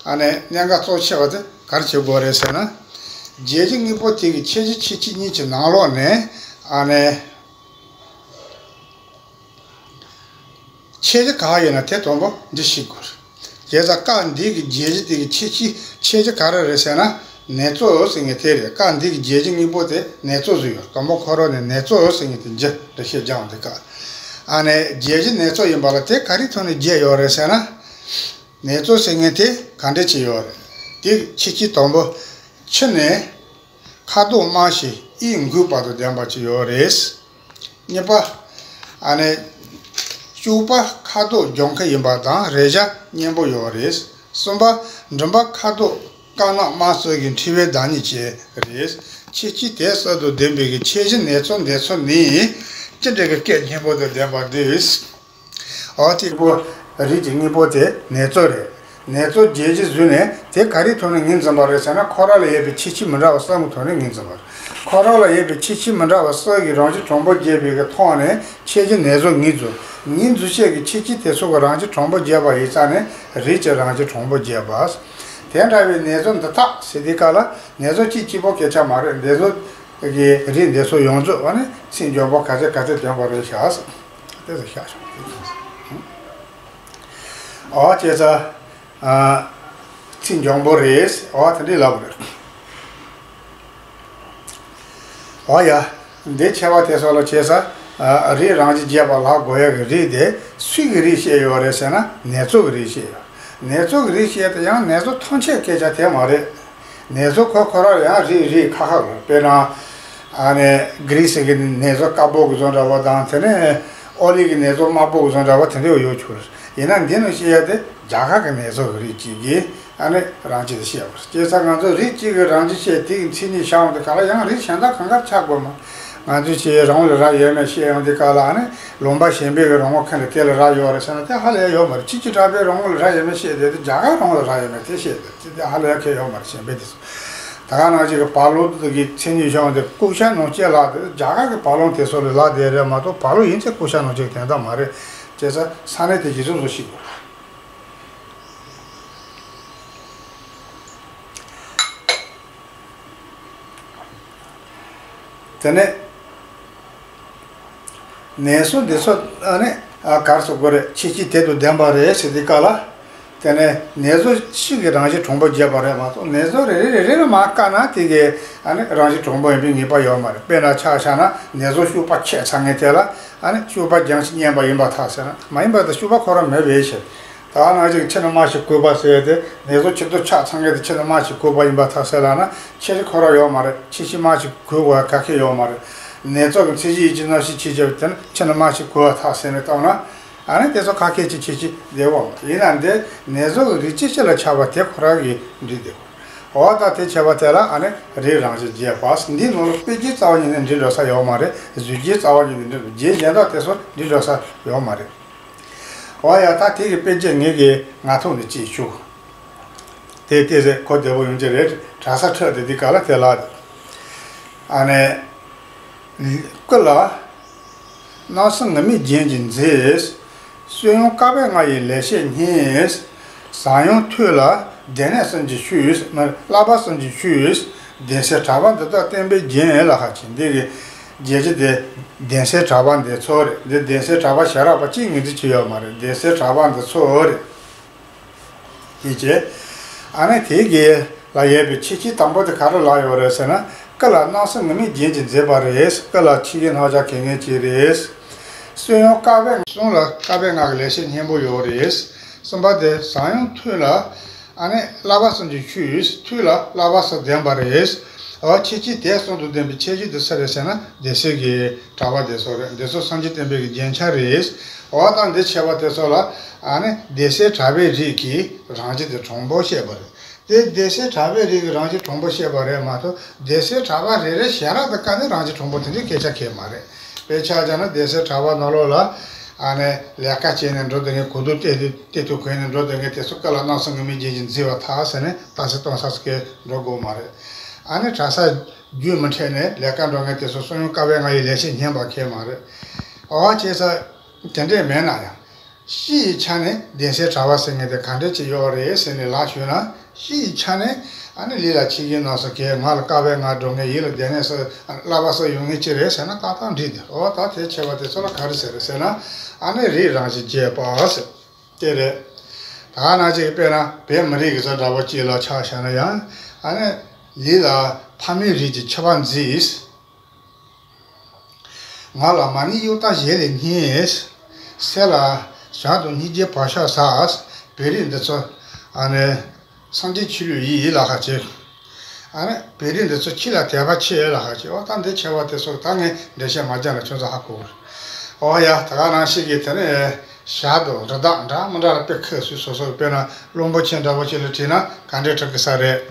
ཨ་ནི་གནད་འགག་གཙོ་ཆེ་བ་དེ་ག་རེ་བྱེད་དགོས་རེད་ཟེར་ན། རྒྱས་གཞི་དངོས་པོ་དེ་གི་ཁྱད་གཞི་ཁྱད་ཆོས་གཉིས་ཀྱི་ནང་ལོགས་ནས། ཨ་ནི། ཁྱད་གཞི་ག་ཡོད་ན་དེ་དང་པོ་འདི་ཤེས་དགོས། བྱས་ཙང་སྐབས་འདི་གི་རྒྱས་གཞི་དེ་གི་ཁྱད་ཆོས་ཁྱད་གཞི་ག་རེ་རེད་ཟེར་ན། ནེ་ཙོ་ཟེར་མཁན་དེ་རེད། སྐབས་འདི་གི་རྒྱས་གཞི་དངོས་པོ་དེ་ནེ་ཙོ་ཟེར་ཡོད། དང་པོ་ཁོ་རང་ནས་ནེ་ཙོ་ཟེར་མཁན་དེ་འདི་འགྲེལ་བཤད་རྒྱག་འདི་ག་ཨ་ནི་རྒྱས་གཞི་ནེ་ཙོ་ཡིན་པ་ལ་དེ་ག་རེ་ཐོག་ནས་རྒྱས་ཡོད་རེད་ཟེར་ན། ནེ་ཙོ་ཟེར་མཁན་དེ་ག་འདྲ་ཅིག་ཡོད་རེད། དེ་ཁྱད་ཆོས་དང་པོ། ཆུ་ནི། ཁ་དོག་དམར་ཞིང་ཡིད་འགུག་པ་དང་ལྡན་པ་ཅིག་ཡོད་རེད། གཉིས་པ། ཨ་ནི། སྐྱུག་པ་ཁ་དོག་ལྗང་ཁུ་ཡིན་པ་དང་རེག་བྱ་སྙན་པོ་ཡོད་རེད། གསུམ་པ། མགྲིན་པ་ཁ་དོག་དཀར་ནག་དམར་གསུམ་གྱི་འཁྲིལ་བའི་བདག་ཉིད་ཅན་རེད། ཁྱད་ཆོས་དེ་གསུམ་དང་ལྡན་པའི་གི་ཁྱད་གཞི་ནེ་ཙོ་འདི་ཚོ་ནི། ཅི་འདྲ་གི་སྐད་སྙན་པོ་དང་ལྡན་པ་འདུག་འོ། དེ་པོ། རིགས་ཀྱི་དངོས་པོ་དེ་ནེ་ཙོ་རེད། ནེ་ཙོ་རྒྱས་གཞི་བཟོས་ནས་དེ་ག་རེའི་ཐོག་ནས་ངོས་འཛིན་པ་རེད་ཟེར་ན། ཁོ་རང་ལ་ཡོད་པའི་ཁྱད་ཆོས་མི་འདྲ་བ་གསུམ་གྱི་ཐོག་ནས་ངོས་འཛིན་པ་རེད། ཁོ་རང་ལ་ཡོད་པའི་ཁྱད་ཆོས་མི་འདྲ་བ་གསུམ་གྱི་རང་བཞིན་དྲང་པོ་རྒྱས་པའི་གི་ཐོག་ནས་ཁྱད་གཞི་ནེ་ཙོ་ངོས་འཛིན། ངོས་འཛིན་བྱེད་ཀྱི་ཁྱད་ཆོས་དེ་ཚོ་གི་རང་བཞིན་དྲང་པོ་རྒྱས་པ་ཡིན་ཙང་ནས་རིགས་ཀྱི་རང་བཞིན་དྲང་པོ་རྒྱས་པ། དེ་འདྲ་བའི་ནེ་ཙོ་འདི་དག་ཟེར་དུས་སྐབས་ལ་ནེ་ཙོ་གཅིག་གཅིག་པོ་སྐད་ཆ་མ་རེད། ནེ་ཙོ་གི་རིགས་འདི་ཚོ་ཡོངས་རྫོགས་ཨ་ནི་མཚན་འཇོག་པོ་ག་ཚོད་ག་ཚོད་ལྡན་པ་རེད་ཤག་ཟེར། དེ་ཚོ་ཤག་ཤག་འོ། བྱས་ཙང་། ཨ། ཚིག་འཇམ་པོ་རེད། འོ་དེ་འདྲས་ལབ་རེད། འོ་ཡ། འདི་ཆེ་བ་དེ་ཚོ་ལ་བྱས་ས། ཨ། རིགས་རང་བཞིན་རྒྱས་པ་ལབ་དགོས་ཡ་གི་རིགས་དེ་སུ་གི་རིགས་བཤད་ཡོད་རེད་ཟེར་ན་ནེ་ཙོ་གི་རིགས་བཤད་ཡོད། ནེ་ཙོ་གི་རིགས་བཤད་དེ་ཡང་ནེ་ཙོ་ཐམས་ཅད་སྐད་ཆ་དེ་མ་རེད། ནེ་ཙོ་ཁོ་ཁོ་རང་ཡང་རིགས་རིགས་ཁ་ཁ་རེད། དཔེར་ན། ཨ་ནི་གྷི་རི་སི་གི་ནེ་ཙོ་དཀར་པོ་གི་བཟོ་འདྲ་བོ་དང་དེ་ནས་ཨོ་ལི་གི་ནེ་ཙོ་དམར་པོ་གི་བཟོ་འདྲ་བོ་དེ་འདྲ་ཡོད་ཆོག་རེད། ཡིན་ན་འདི་ནང་བཤད་ཡ་དེ་རྒྱ་གར་གི་ནེ་ཙོ་གི་རིགས་གཅིག་གིས། ཨ་ནི་རང་བཞིན་དེ་བཤད་པ་རེད། བྱས་ཙང་ང་ཚོ་རིགས་གཅིག་གི་རང་བཞིན་བཤད་དེ་གི་མཚན་ཉིད་བཤད་ཡོང་དུས་ག་ལ་ཡང་རིགས་གཞན་དག་གང་གར་ཆགས་དགོས་མ། ང་ཚོས་ཅིག་རང་ངོ་ལ་རག་ཡོད་མེད་བཤད་ཡོང་དུས་ག་ལ། ཨ་ནི་ལུང་པ་གཞན་པའི་གི་རང་ངོ་ཁ་ནས་དེ་ལ་རག་ཡོད་རེད་ཟེར་ན་དེ་ཧ་ལས་ཡོད་མ་རེད། ཁྱེད་ཀྱིས་གྲྭ་པའི་རང་ངོ་ལ་རག་ཡོད་མེད་བཤད་དེ་དེ་རྒྱ་གར་རང་ངོ་ལ་རག་ཡོད་མེད་དེ་བཤད་དེ་དེ་ཧ་ལས་ཡ་གལ་ཡོད་མ་རེད། གཞན་པའི་དེ་ཚོ། ད་ག་ནང་བཞིན་གི་བ་ལོ་གི་མཚན་ཉིད་བཤད་ཡོང་དུས་ཀུ་ཤ་ནང་བཅས་ལབ་དེ་རྒྱ་གར་གི་བ་ལོ་དེ་ཚོ་ལ་ལབ་དེ་རེད་མ་གཏོགས་བ་ལོ་ཡིན་ཚེ་ཀུ་ཤ་ནང་བཅས་དོན་དག་མ་རེད། བྱས་ཙང་ས་གནས་དེ་གཞི་བཟུང་བཟོ་ཞིག་དགོས། དེ་ནས་ནེ་ཙོ་འདི་ཚོ་ཨ་ནི་ཨ་གར་སོགས་པ་རེད། ཁྱད་ཆོས་དེ་དང་ལྡན་པ་རེད་ཟེར་དུས་སྐབས་ལ། དེ་ནས་ནེ་ཙོ་གཅིག་གི་རང་བཞིན་གྲུང་པོ་བརྗོད་པ་རེད་མ་གཏོགས་ནེ་ཙོ་རེ་རེ་རེ་རེ་ལ་མར་བཀར་ན་དེ་གའི་ཨ་ནི་རང་བཞིན་གྲུང་པོ་ཡིན་པའི་ངེས་པ་ཡོད་མ་རེད། དཔེར་ན་ཆ་བཞག་ན་ནེ་ཙོ་ཤུག་པ་ཆད་ཚར་མཁན་དེ་ལ་ཨ་ནི་ཤུག་པ་རྒྱང་ཞིང་མཉེན་པ་ཡིན་པར་ཐལ་ཟེར་ན་མ་ཡིན་པར་ཐལ། ཤུག་པ་ཁོ་རང་མེད་པའི་ཕྱིར། ད་ག་ནང་བཞིན་ཕྱི་ནས་རྨ་ཞིག་གུས་པ་ཟེར་ཏེ་ནེ་ཙོ་ཕྱི་དྲོ་ཆགས་ཚར་མཁན་དེ་ཕྱི་ནས་རྨ་ཞིག་གུས་པ་ཡིན་པར་ཐལ་ཟེར་ལབ་ན་ཁྱད་ཆོས་ཁོ་རང་ཡོད་མ་རེད། ཕྱི་ཕྱི་རྨ་ཞིག་གུས་དགོས་ག་གེ་ཡོད་མ་རེད། ནེ་ཙོ་གི་མཚན་གཞི་ཡིད་ཀྱི་རྣམ་ཤེས་ཕྱི་ཕྱི་བ་དེ་ནི་ཕྱི་ནས་རྨ་ཞིག་གུས་པར་ཐལ་ཟེར་ནས་བཏང་ན། ཨ་ནི་དེ་ཚོ་ཁ་སྐད་ཀྱི་ཁྱད་ཆོས་བདེ་བ་མ་ཡིན་ན་འདི་ནེ་ཙོ་གི་རིགས་གཅིག་ཅི་ལ་ཁྱབ་པ་དེ་ཁོ་རང་གི་འགྲིག་འདུག་འོ་ད་དེ་བྱས་པ་དེ་ལ་ཨ་ནི་རིགས་རང་བཞིན་རྒྱས་པ། འདིའི་ནང་ལ་དཔེ་རྒྱན་རྩ་བ་ཉིད་ནས་འགྲིག་འགྲོ་ས་ཡོད་མ་རེད། བཟོ་རྒྱན་རྩ་བ་ཉིད་ནས་འགྲིག་རྒྱན་གཞན་དག་དེ་ཚོ་འགྲིག་འགྲོ་ས་ཡོད་མ་རེད། འོ་ཡ། ད་དེ་གི་དཔེ་རྒྱན་ངེད་ཀྱིས་ངག་ཐོག་ནས་ཅིག་ཞུ། དེ་དེ་རེད། གོ་བདེ་པོ་ཡོང་གི་རེད། གྲྭ་ས་ཁྲིད་དེ་འདི་ག་ལ་དེ་ལ། ཨ་ནི། སྐུ་ལ། སྣང་སྲིད་ངུར་སྨྲིག་རྒྱན་གྱིས་མཛེས། བསོད་ཡོན་དཀའ་བས་ང་ཡི་ལེགས་བཤད་སྙན། ཟབ་ཡོན་ཐོས་ལ་སྡེ་སྣོད་གསུམ་གྱི་ཆོས། བསླབ་པ་གསུམ་གྱི་ཆོས། བདེན་གསལ་གྲགས་པ་འདི་དག་བསྟན་པའི་རྒྱན་ལ་ཧ་ཅང་འདི་གི་རྒྱལ་སྤྱི་དེ་བདེན་གསལ་གྲགས་པ་འདི་ཚོ་རེད། འདི་བདེན་གསལ་གྲགས་པ་ཞེ་དྲག་པ་གཅིག་ངོས་འཛིན་བྱས་ཡོད་མ་རེད། བདེན་གསལ་གྲགས་པ་འདི་ཚོ་རེད། ཡིན་གྱི། ཨ་ནི་དེ་གི་ལ་ཡོད་པའི་ཁྱད་ཆོས་དང་པོ་དེ་ག་རེ་ལ་ཡོད་རེད་ཟེར་ན། སྐུ་ལ་སྣང་སྲིད་ངུར་སྨྲིག་རྒྱན་གྱིས་མཛེས་པ་རེད། སྐུ་ལ་ཆོས་ཀྱི་རྣམ་གཞག་གལ་ངེས་ཅིག་རེད། བསོད་ཡོན་དཀའ་བས། གསུམ་ལ་དཀའ་བས་ང་གི་ལེགས་བཤད་སྙན་པོ་ཡོད་རེད། གསུམ་པ་དེ་ཟབ་ཡོན་ཐོས་ལ། ཨ་ནི་བསླབ་པ་གསུམ་གྱི་ཆོས། ཐོས་ལ་བསླབ་པ་གསུམ་ལྡན་པ་རེད། འོ་ཁྱད་ཆོས་དེ་གསུམ་དང་ལྡན་པའི་ཁྱད་ཆོས་དེ་སུ་རེད་ཟེར་ན་བདེན་གསལ་གྱི་གྲགས་པ་དེ་ཚོ་རེད། འདི་ཚོ་སངས་རྒྱས་བསྟན་པའི་གི་རྒྱན་ཆ་རེད། འོ་ད་འདི་བྱས་པ་དེ་ཚོ་ལ་ཨ་ནི་བདེན་གསལ་གྲགས་པའི་རིགས་ཀྱི་རང་བཞིན་དེ་གྲུང་པོ་བཤད་པ་རེད། དེ་བདེན་གསལ་གྲགས་པའི་རིགས་ཀྱི་རང་བཞིན་གྲུང་པོ་བཤད་པ་རེད་མ་གཏོགས་བདེན་གསལ་གྲགས་པ་རེ་རེ་ཞེ་དྲག་ཏུ་བཀར་ནས་རང་བཞིན་གྲུང་པོ་དེ་འདྲའི་སྐད་ཆ་གང་ཡང་མ་རེད། དཔེར་ཆ་བཞག་ན་བདེན་གསལ་གྲགས་པ་ནང་ལོགས་ལ་ཨ་ནི་ལས་ཀ་བྱས་ནས་འགྲོ་སྡོད་མཁན། གོས་ཐུང་སྟོད་ཐུང་གོན་ནས་འགྲོ་སྡོད་མཁན་དེ་ཚོ་སྐུ་ལ་སྣང་སྲིད་ངུར་སྨྲིག་རྒྱན་གྱིས་མཛེས་པར་ཐལ་ཟེར་ནས་རྟགས་གསལ་སྟོན་ས་སུ་གས་འགྲོ་དགོས་མ་རེད། ཨ་ནི་གྲྭ་ས་རྒྱུན་མི་འཆད་ནས་ལས་ཀ་འགྲོ་མཁན་དེ་ཚོ་བསོད་ཡོན་དཀའ་བས་ང་ཡི་ལེགས་བཤད་སྙན་པ་གང་ཡང་མ་རེད། འོ་བྱས་ཙང་དེ་འདྲས་མེད་ན་ཡང་། སྤྱི་ཡི་ཆ་ནས་བདེན་གསལ་གྲགས་པ་ཟེར་མཁན་དེ་ག་འདྲས་ཅིག་ཡོད་རེད་ཟེར་ནས་ལབ་ཞུས་ན། སྤྱི་ཡི་ཆ་ནས་ཨ་ནི་ལུས་ལ་ཆོས་ཀྱི་རྣམ་གཞག་གང་། ངག་ལ་དཀའ་བས་ང་སྒྲོག་མཁན། ཡིད་ལ་སྡེ་སྣོད་གསུམ་བསླབ་པ་གསུམ་ཡོད་མཁན་ཅིག་རེད་ཟེར་ན་ཏག་ཏག་འགྲིག་འདུག་འོ་ད་དེ་བྱས་པ་དེ་ཚོ་ལ་ག་རེ་ཟེར་རེད་ཟེར་ན། ཨ་ནི་རིགས་རང་བཞིན་རྒྱས་པ་ཟེར། དེ་རེད། ད་ག་ནང་བཞིན་དཔེར་ན་བོད་མི་རིགས་ཀྱི་བཟོ་འདྲ་པོ་གཅིག་ལ་ཆ་བཞག་ན་ཡང་། ཨ་ནི་ལུས་ལ་ཕ་མའི་རིགས་ཀྱི་ཁྱད་པར་མཛེས། ངག་ལ་མ་ཎི་གཡུ་སྟག་གཞས་ལས་སྙན། སེམས་ལ་ཞག་དང་སྙིང་རྗེའི་བག་ཆགས་ཟབ། བོད་རིགས་འདི་ཚོ་ཨ་ནི་སངས་རྒྱས་ཆོས་ལུགས་ཡིན་ལབ་ཁ་ཆེ། ཨ་ནི་བོད་རིགས་འདི་ཚོ་ཆོས་ལ་དད་པ་ཆེ་ལབ་ཁ་ཆེ། འོ་ད་འདི་བྱས་པ་དེ་ཚོ་ད་ངས་འགྲེལ་བཤད་མ་རྒྱག་ན་ཁྱོད་ཚོ་ཧ་གོ་གི་རེད། འོ་ཡ། ད་ག་ནང་བཞིན་གྱི་དེ་ནས་ཞག་དང་རི་དྭགས་འདྲ་མི་འདྲ་ལ་དཔེ་ཁ་སོ་སོ་སོ། དཔེར་ན་གླང་པོ་ཆེ་འདྲ་པོ་ཅིག་ལ་དྲིས་ན་ག་འདྲས་དྲི་གི་ས་རེད།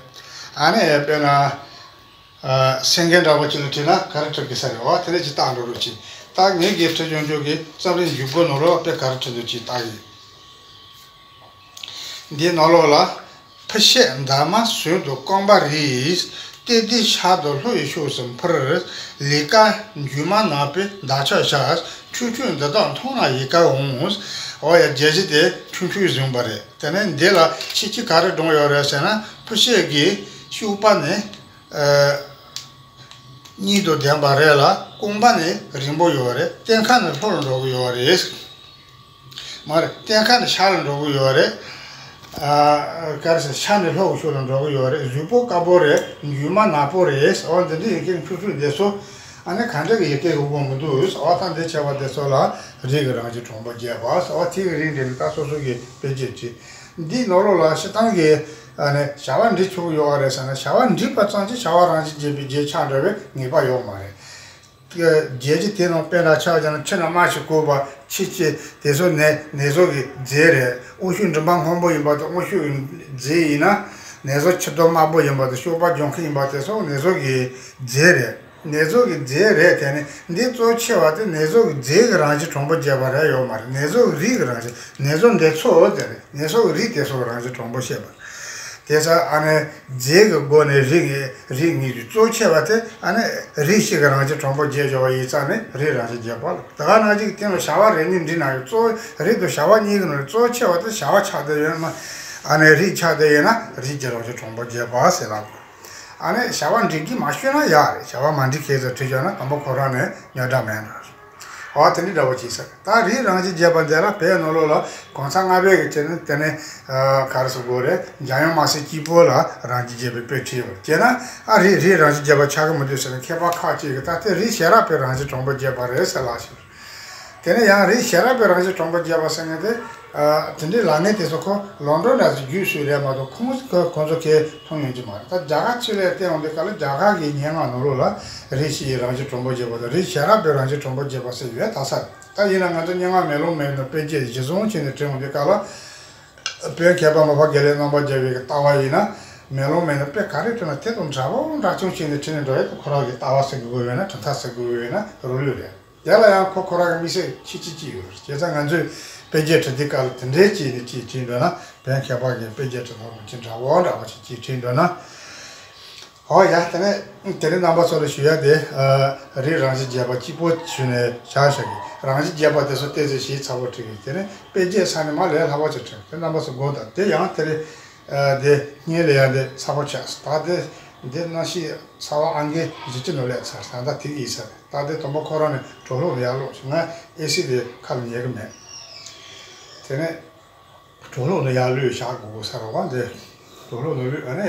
ཨ་ནི་དཔེར་ན། ཨ། སེང་གེ་འདྲ་པོ་ཅིག་ལ་དྲིས་ན་ག་རེ་དྲི་གི་ས་རེད། འོ་དེ་འདྲ་ཅིག་བལྟ་འགྲོ་རོགས་གྱིས། ད་ངེད་ཀྱིས་ཁྲིད་ཆོག་ཆོག་གི་རྩོམ་རིག་འཇུག་སྒོ་ནང་ལོགས་དཔེ་ག་རེ་བྲིས་འདུག་ཅིག་བལྟ་གི་ཡིན། འདིའི་ནང་ལོགས་ལ། ཕུ་ཤད་འདབ་མ་ཟོས་དང་རྐང་པ་རིས། ལྟས་ལྟས་ཤ་དང་ལྷོ་ཡི་ཕྱོགས་སུ་འཕུར། ལས་ཀ་མཇུག་མ་ནག་པོའི་འདབ་ཆགས་ཤར། ཆུང་ཆུང་འདི་དག་མཐོང་ན་ཡི་ག་འོང་། འོ་ཡ། རྒྱལ་སྤྱི་དེ་ཆུང་ཆུང་བཟུང་བ་རེད། དེ་ནས་འདི་ལ་ཁྱད་ཆོས་ག་རེ་སྒྲོག་ཡོད་རེད་ཟེར་ན། ཕུ་ཤད་ཀྱི་གཤོག་པ་ནི། ཨ། གཉིས་དང་ལྡན་པ་རེད་ལ། རྐང་པ་ནི་རིང་པོ་ཡོད་རེད། སྟོན་ཁ་ནི་ལྷོ་ལ་འགྲོ་གི་ཡོད་རེད། མ་རེད། སྟོན་ཁ་ནི་ཤར་ལ་འགྲོ་གི་ཡོད་རེད། ཨ་ག་རེ་ཟེར། ཤ་ནི་ལྷོ་གི་ཕྱོགས་ལ་འགྲོ་གི་ཡོད་རེད། གཟུགས་པོ་དཀར་པོ་རེད། མཇུག་མ་ནག་པོ་རེད། འོ་འདི་འདྲ་ཡི་གེ་འཁྲུག་འཁྲུག་དེ་ཚོ། ཨ་ནི་ག་འདྲ་གི་ཡི་གེ་གི་དབང་མི་འདུག་འོ་ད་འདི་བྱས་པ་དེ་ཚོ་ལ་རིགས་ཀྱི་རང་བཞིན་གྲངས་པོ་བརྒྱད་པ། འོ་དེ་གི་རིགས་འདི་ནི་ད་སོ་སོ་གི་དཔེ་བརྗོད་བྱེད། འདིའི་ནང་ལོགས་ལ་སྤྱིར་བཏང་གི་ཨ་ནི་བྱ་བ་འབྲི་ཆོག་གི་ཡོད་རེད་ཟེར་ན། བྱ་བ་འབྲི་བ་ཙམ་གྱིས་བྱ་བ་རང་བཞིན་བརྗོད་པའི་རྗེས་ཆགས་འགྲོ་བའི་ངེས་པ་ཡོད་མ་རེད། རྒྱལ་སྤྱི་དེ་ནང་དཔེ་འདྲ་ཆགས་ཀྱང་ན། ཆུ་ན་རྨ་ཞིག་གོས་པ། ཕྱི་ཕྱི་དེ་ཚོ་ནས་ནས་བཟོ་གི་རྫས་རེད། དབུ་ཞུགས་མགྲིན་པ་སྔོན་པོ་ཡིན་པ་དང་། དབུ་ཞུགས་ཀྱི་རྫས་ཡིན་ན། ནས་བཟོ་ཕྱི་དོ་དམར་པོ་ཡིན་པ་དང་། གཤོག་པ་ལྗང་ཁུ་ཡིན་པ་དེ་ཚོ་ནས་བཟོ་གི་རྫས་རེད། ནས་བཟོ་གི་རྫས་རེད། དེ་ནི་འདི་གཙོ་ཆེ་བ་དེ་ནས་བཟོ་གི་རྫས་ཀྱི་རང་བཞིན་གྲངས་པོ་བརྒྱད་པ་རེད་ཡོད་མ་རེད། ནས་བཟོ་གི་རིགས་ཀྱི་རང་བཞིན། ནས་བཟོ་འདི་ཚོ་དེ་རེད། ནས་བཟོ་གི་རིགས་དེ་ཚོ་གི་རང་བཞིན་གྲངས་པོ་བཤད་པ། དེ་ཚ་ཨ་ནི་རྫས་ཀྱི་སྒོ་ནས་རིགས་ངེས་རིགས་ངེས་ཀྱི་གཙོ་ཆེ་བ་དེ་ཨ་ནི་རིགས་ཤིག་གི་རང་བཞིན་གྲངས་པོ་བརྒྱད་ཡོད་པ་ཡིན་ཙང་ནི་རིགས་རང་བཞིན་བརྒྱད་པ་ལ། དེ་ག་ནང་བཞིན་གྱི་སྟེང་ལ་བྱ་བ་རེ་གཉིས་འབྲི་ན་ཡང་། གཙོ་བོ་རིགས་དང་བྱ་བ་གཉིས་ཀྱི་ནང་ནས་གཙོ་ཆེ་བ་དེ་བྱ་བ་ཆགས་བསྡད་ཡོད་ན། ཨ་ནི་རིགས་ཆགས་བསྡད་ཡོད་ན་རིགས་ཀྱི་རང་བཞིན་གྲངས་པོ་བརྒྱད་པ་ཟེར་ལབ་དགོས། ཨ་ནི་བྱ་བ་འབྲི་གི་མ་ཤོད་ན་ཡག་རེད། བྱ་བ་མ་འབྲི་མཁན་ཚོ་བྲིས་ཡོད་ན་དང་པོ་ཁོ་རང་ནས་རྙོག་དྲ་མེད་འགྲོ། འོ་དེ་འདྲའི་འདྲ་བོ་ཅིག་ཟེར། ད་རིགས་རང་བཞིན་བརྗོད་པ་འདི་ལ་བོད་ནང་ལོགས་ལ་གོང་ས་ལྔ་པའི་གི་དེ་ནི་དེ་ནི་ཨ་ག་རེ་ཟེར་དགོས་རེད། འཇམ་དབྱངས་དམར་སེར་གཅིག་པོ་ལ་རང་བཞིན་བརྗོད་པའི་དཔེ་བྲིས་ཡོད་རེད། བྱས་ན་ཨ་རིགས་རིགས་རང་བཞིན་བརྗོད་པ་ཆགས་ཀྱི་མི་འདུག་ཟེར་ན། མཁས་པ་ཁག་ཅིག་གིས་ད་དེ་རིགས་ཤེས་རབ་པའི་རང་བཞིན་གྲངས་པོ་བརྒྱད་པ་རེད་ཟེར་ལབ་ཤག་དེ་ནས་ཡང་རིགས་ཤེས་རབ་པའི་རང་བཞིན་གྲངས་པོ་བརྒྱད་པ་ཟེར་མཁན་དེ། ཨ་དེ་འདྲའི་ལབ་མཁན་དེ་ཚོ་ཁོ་ལོན་ཌོན་འདྲ་ཟེར་རྒྱུད་སུ་རེད་མ་གཏོགས། ཁོང་ཁོ་ཁོང་ཚོ་གས་མཐོང་ཡོང་གི་མ་རེད། ད་རྒྱ་གར་ཕྱི་ལ་བལྟས་ཡོང་དུས་སྐབས་ལ་རྒྱ་གར་གྱི་སྙན་ངག་ནང་ལོགས་ལ་རིགས་ཤེས་རབ་རང་བཞིན་གྲངས་པོ་བརྒྱད་པ་དང་། རིགས་ཤེས་རབ་པའི་རང་བཞིན་གྲངས་པོ་བརྒྱད་པ་ཟེར་ཡོད་ད་ས་རེད། ད་ཡིན་ན་ང་ཚོ་སྙན་ངག་མེ་ལོང་མའི་ནང་དཔེ་བརྗོད་གཞིར་བཟུང་བྱས་ནས་བྲིས་ཡོང་དུས་སྐབས་ལ། བོད་མཁས་པ་མ་པ་དགེ་ལེགས་རྣམ་པར་རྒྱལ་བའི་ལྟ་བ་ཡིན་ན། མེ་ལོང་མའི་ནང་དཔེ་ག་རེ་བྲིས་ན་དེ་དང་འདྲ་པོ་འདྲ་མཚུངས་བྱས་ནས་བྲིས་ནས་འགྲོ་ཡ་དེ། ཁོ་རང་གི་ལྟ་བ་ཟེར་དགོས་ཡོད་ན། གྲུབ་མཐའ་ཟེར་དགོས་ཡོད་ན་རུ་ལུགས་རེད། དེ་ལ་ཡང་ཁོ་ཁོ་རང་གི་དམིགས་བསལ་ཁྱད་ཆོས་ཅིག་ཡོད་རེད། བྱས་ཙང་ང་ཚོས་དཔེ་བརྗོད་བྲིས་དུས་སྐབས་ལ་དེ་འདྲའི་ཅིག་ནས་ཅིག་བྲིས་འདོད་ན། བོད་མཁས་པ་གི་དཔེ་བརྗོད་བྲིས་སྟངས་དང་ཅིག་འདྲ་བོ་འདྲ་བོ་ཅིག་ཅིག་བྲིས་འདོད་ན། ཨོ་ཡ། དེ་ནས་དེ་རིང་རྣམ་པ་ཚོ་ལ་ཞུ་ཡ་དེ། ཨ་རིགས་རང་བཞིན་བརྗོད་པ་གཅིག་པོ་ཞུས་ནས་བཞག་བཞག་གི། རང་བཞིན་བརྗོད་པ་དེ་ཚོ་ཏོག་ཙམ་ཞིབ་ཚགས་པོ་བྲིས་གི། དེ་ནས་དཔེ་བརྗོད་ས་ནས་མར་ལས་སླ་པོ་ཅིག་བྲིས། དེ་རྣམ་པ་ཚོ་དགོངས་དག་དེ་ཡང་དེ་རིང་། ཨ་དེ་སྔོན་ལ་ཡང་དེ་ཚ་པོ་ཆགས་སོང་། ད་དེ་འདི་གནམ་གཤིས་ཚ་བ་ཨང་ཀི་བཞི་བཅུ་ནང་སླེབས་ཚར། ད་ལྟ་དེ་གི་ཡིན་ས་རེད། ད་དེ་དང་པོ་ཁོ་རང་ནས་གྲོད་ལོག་ལ་ཡར་ལོག་བྱུང་། ང་ཨེ་སི་དེ་ཁ་ལ་ཉན་གི་མེད། དེ་ནས་གྲོད་ལོག་ལ་ཡར་ལུས་བཞག་དགོས་ས་རེད་བ། འདི་གྲོད་ལོག་ལ་ལུས། ཨ་ནི་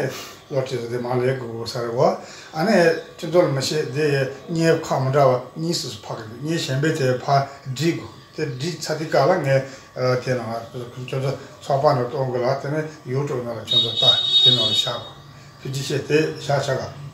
གློ་རྩེ་ཚོ་དེ་མར་ལེན་དགོས་ས་རེད་བ། ཨ་ནི་ཁྱེད་ཚོ་ལ་མི་བཤད། དེ་གཉེར་ཁག་མི་འདྲ་བ་གཉིས་སུ་ཕར་གི་འདུག་གཉེར་གཞན་པའི་དེ་ཕར་སྒྲིག་དགོས། དེ་སྒྲིག་ཚར་དུས་སྐབས་ལ་ངས་ཨ་དེ་ནང་ཁྱོད་ཚོ་ཚོགས་པ་ནང་གཏོང་དགོས་ལ། དེ་ནས་ཡུ་ཊུབ་ནང་ལ་ཁྱོད་ཚོ་ལྟ། དེ་ནང་ལ་བཞག་དགོས། ཐུགས་རྗེ་ཆེ། དེ་བཞག་བཞག་ག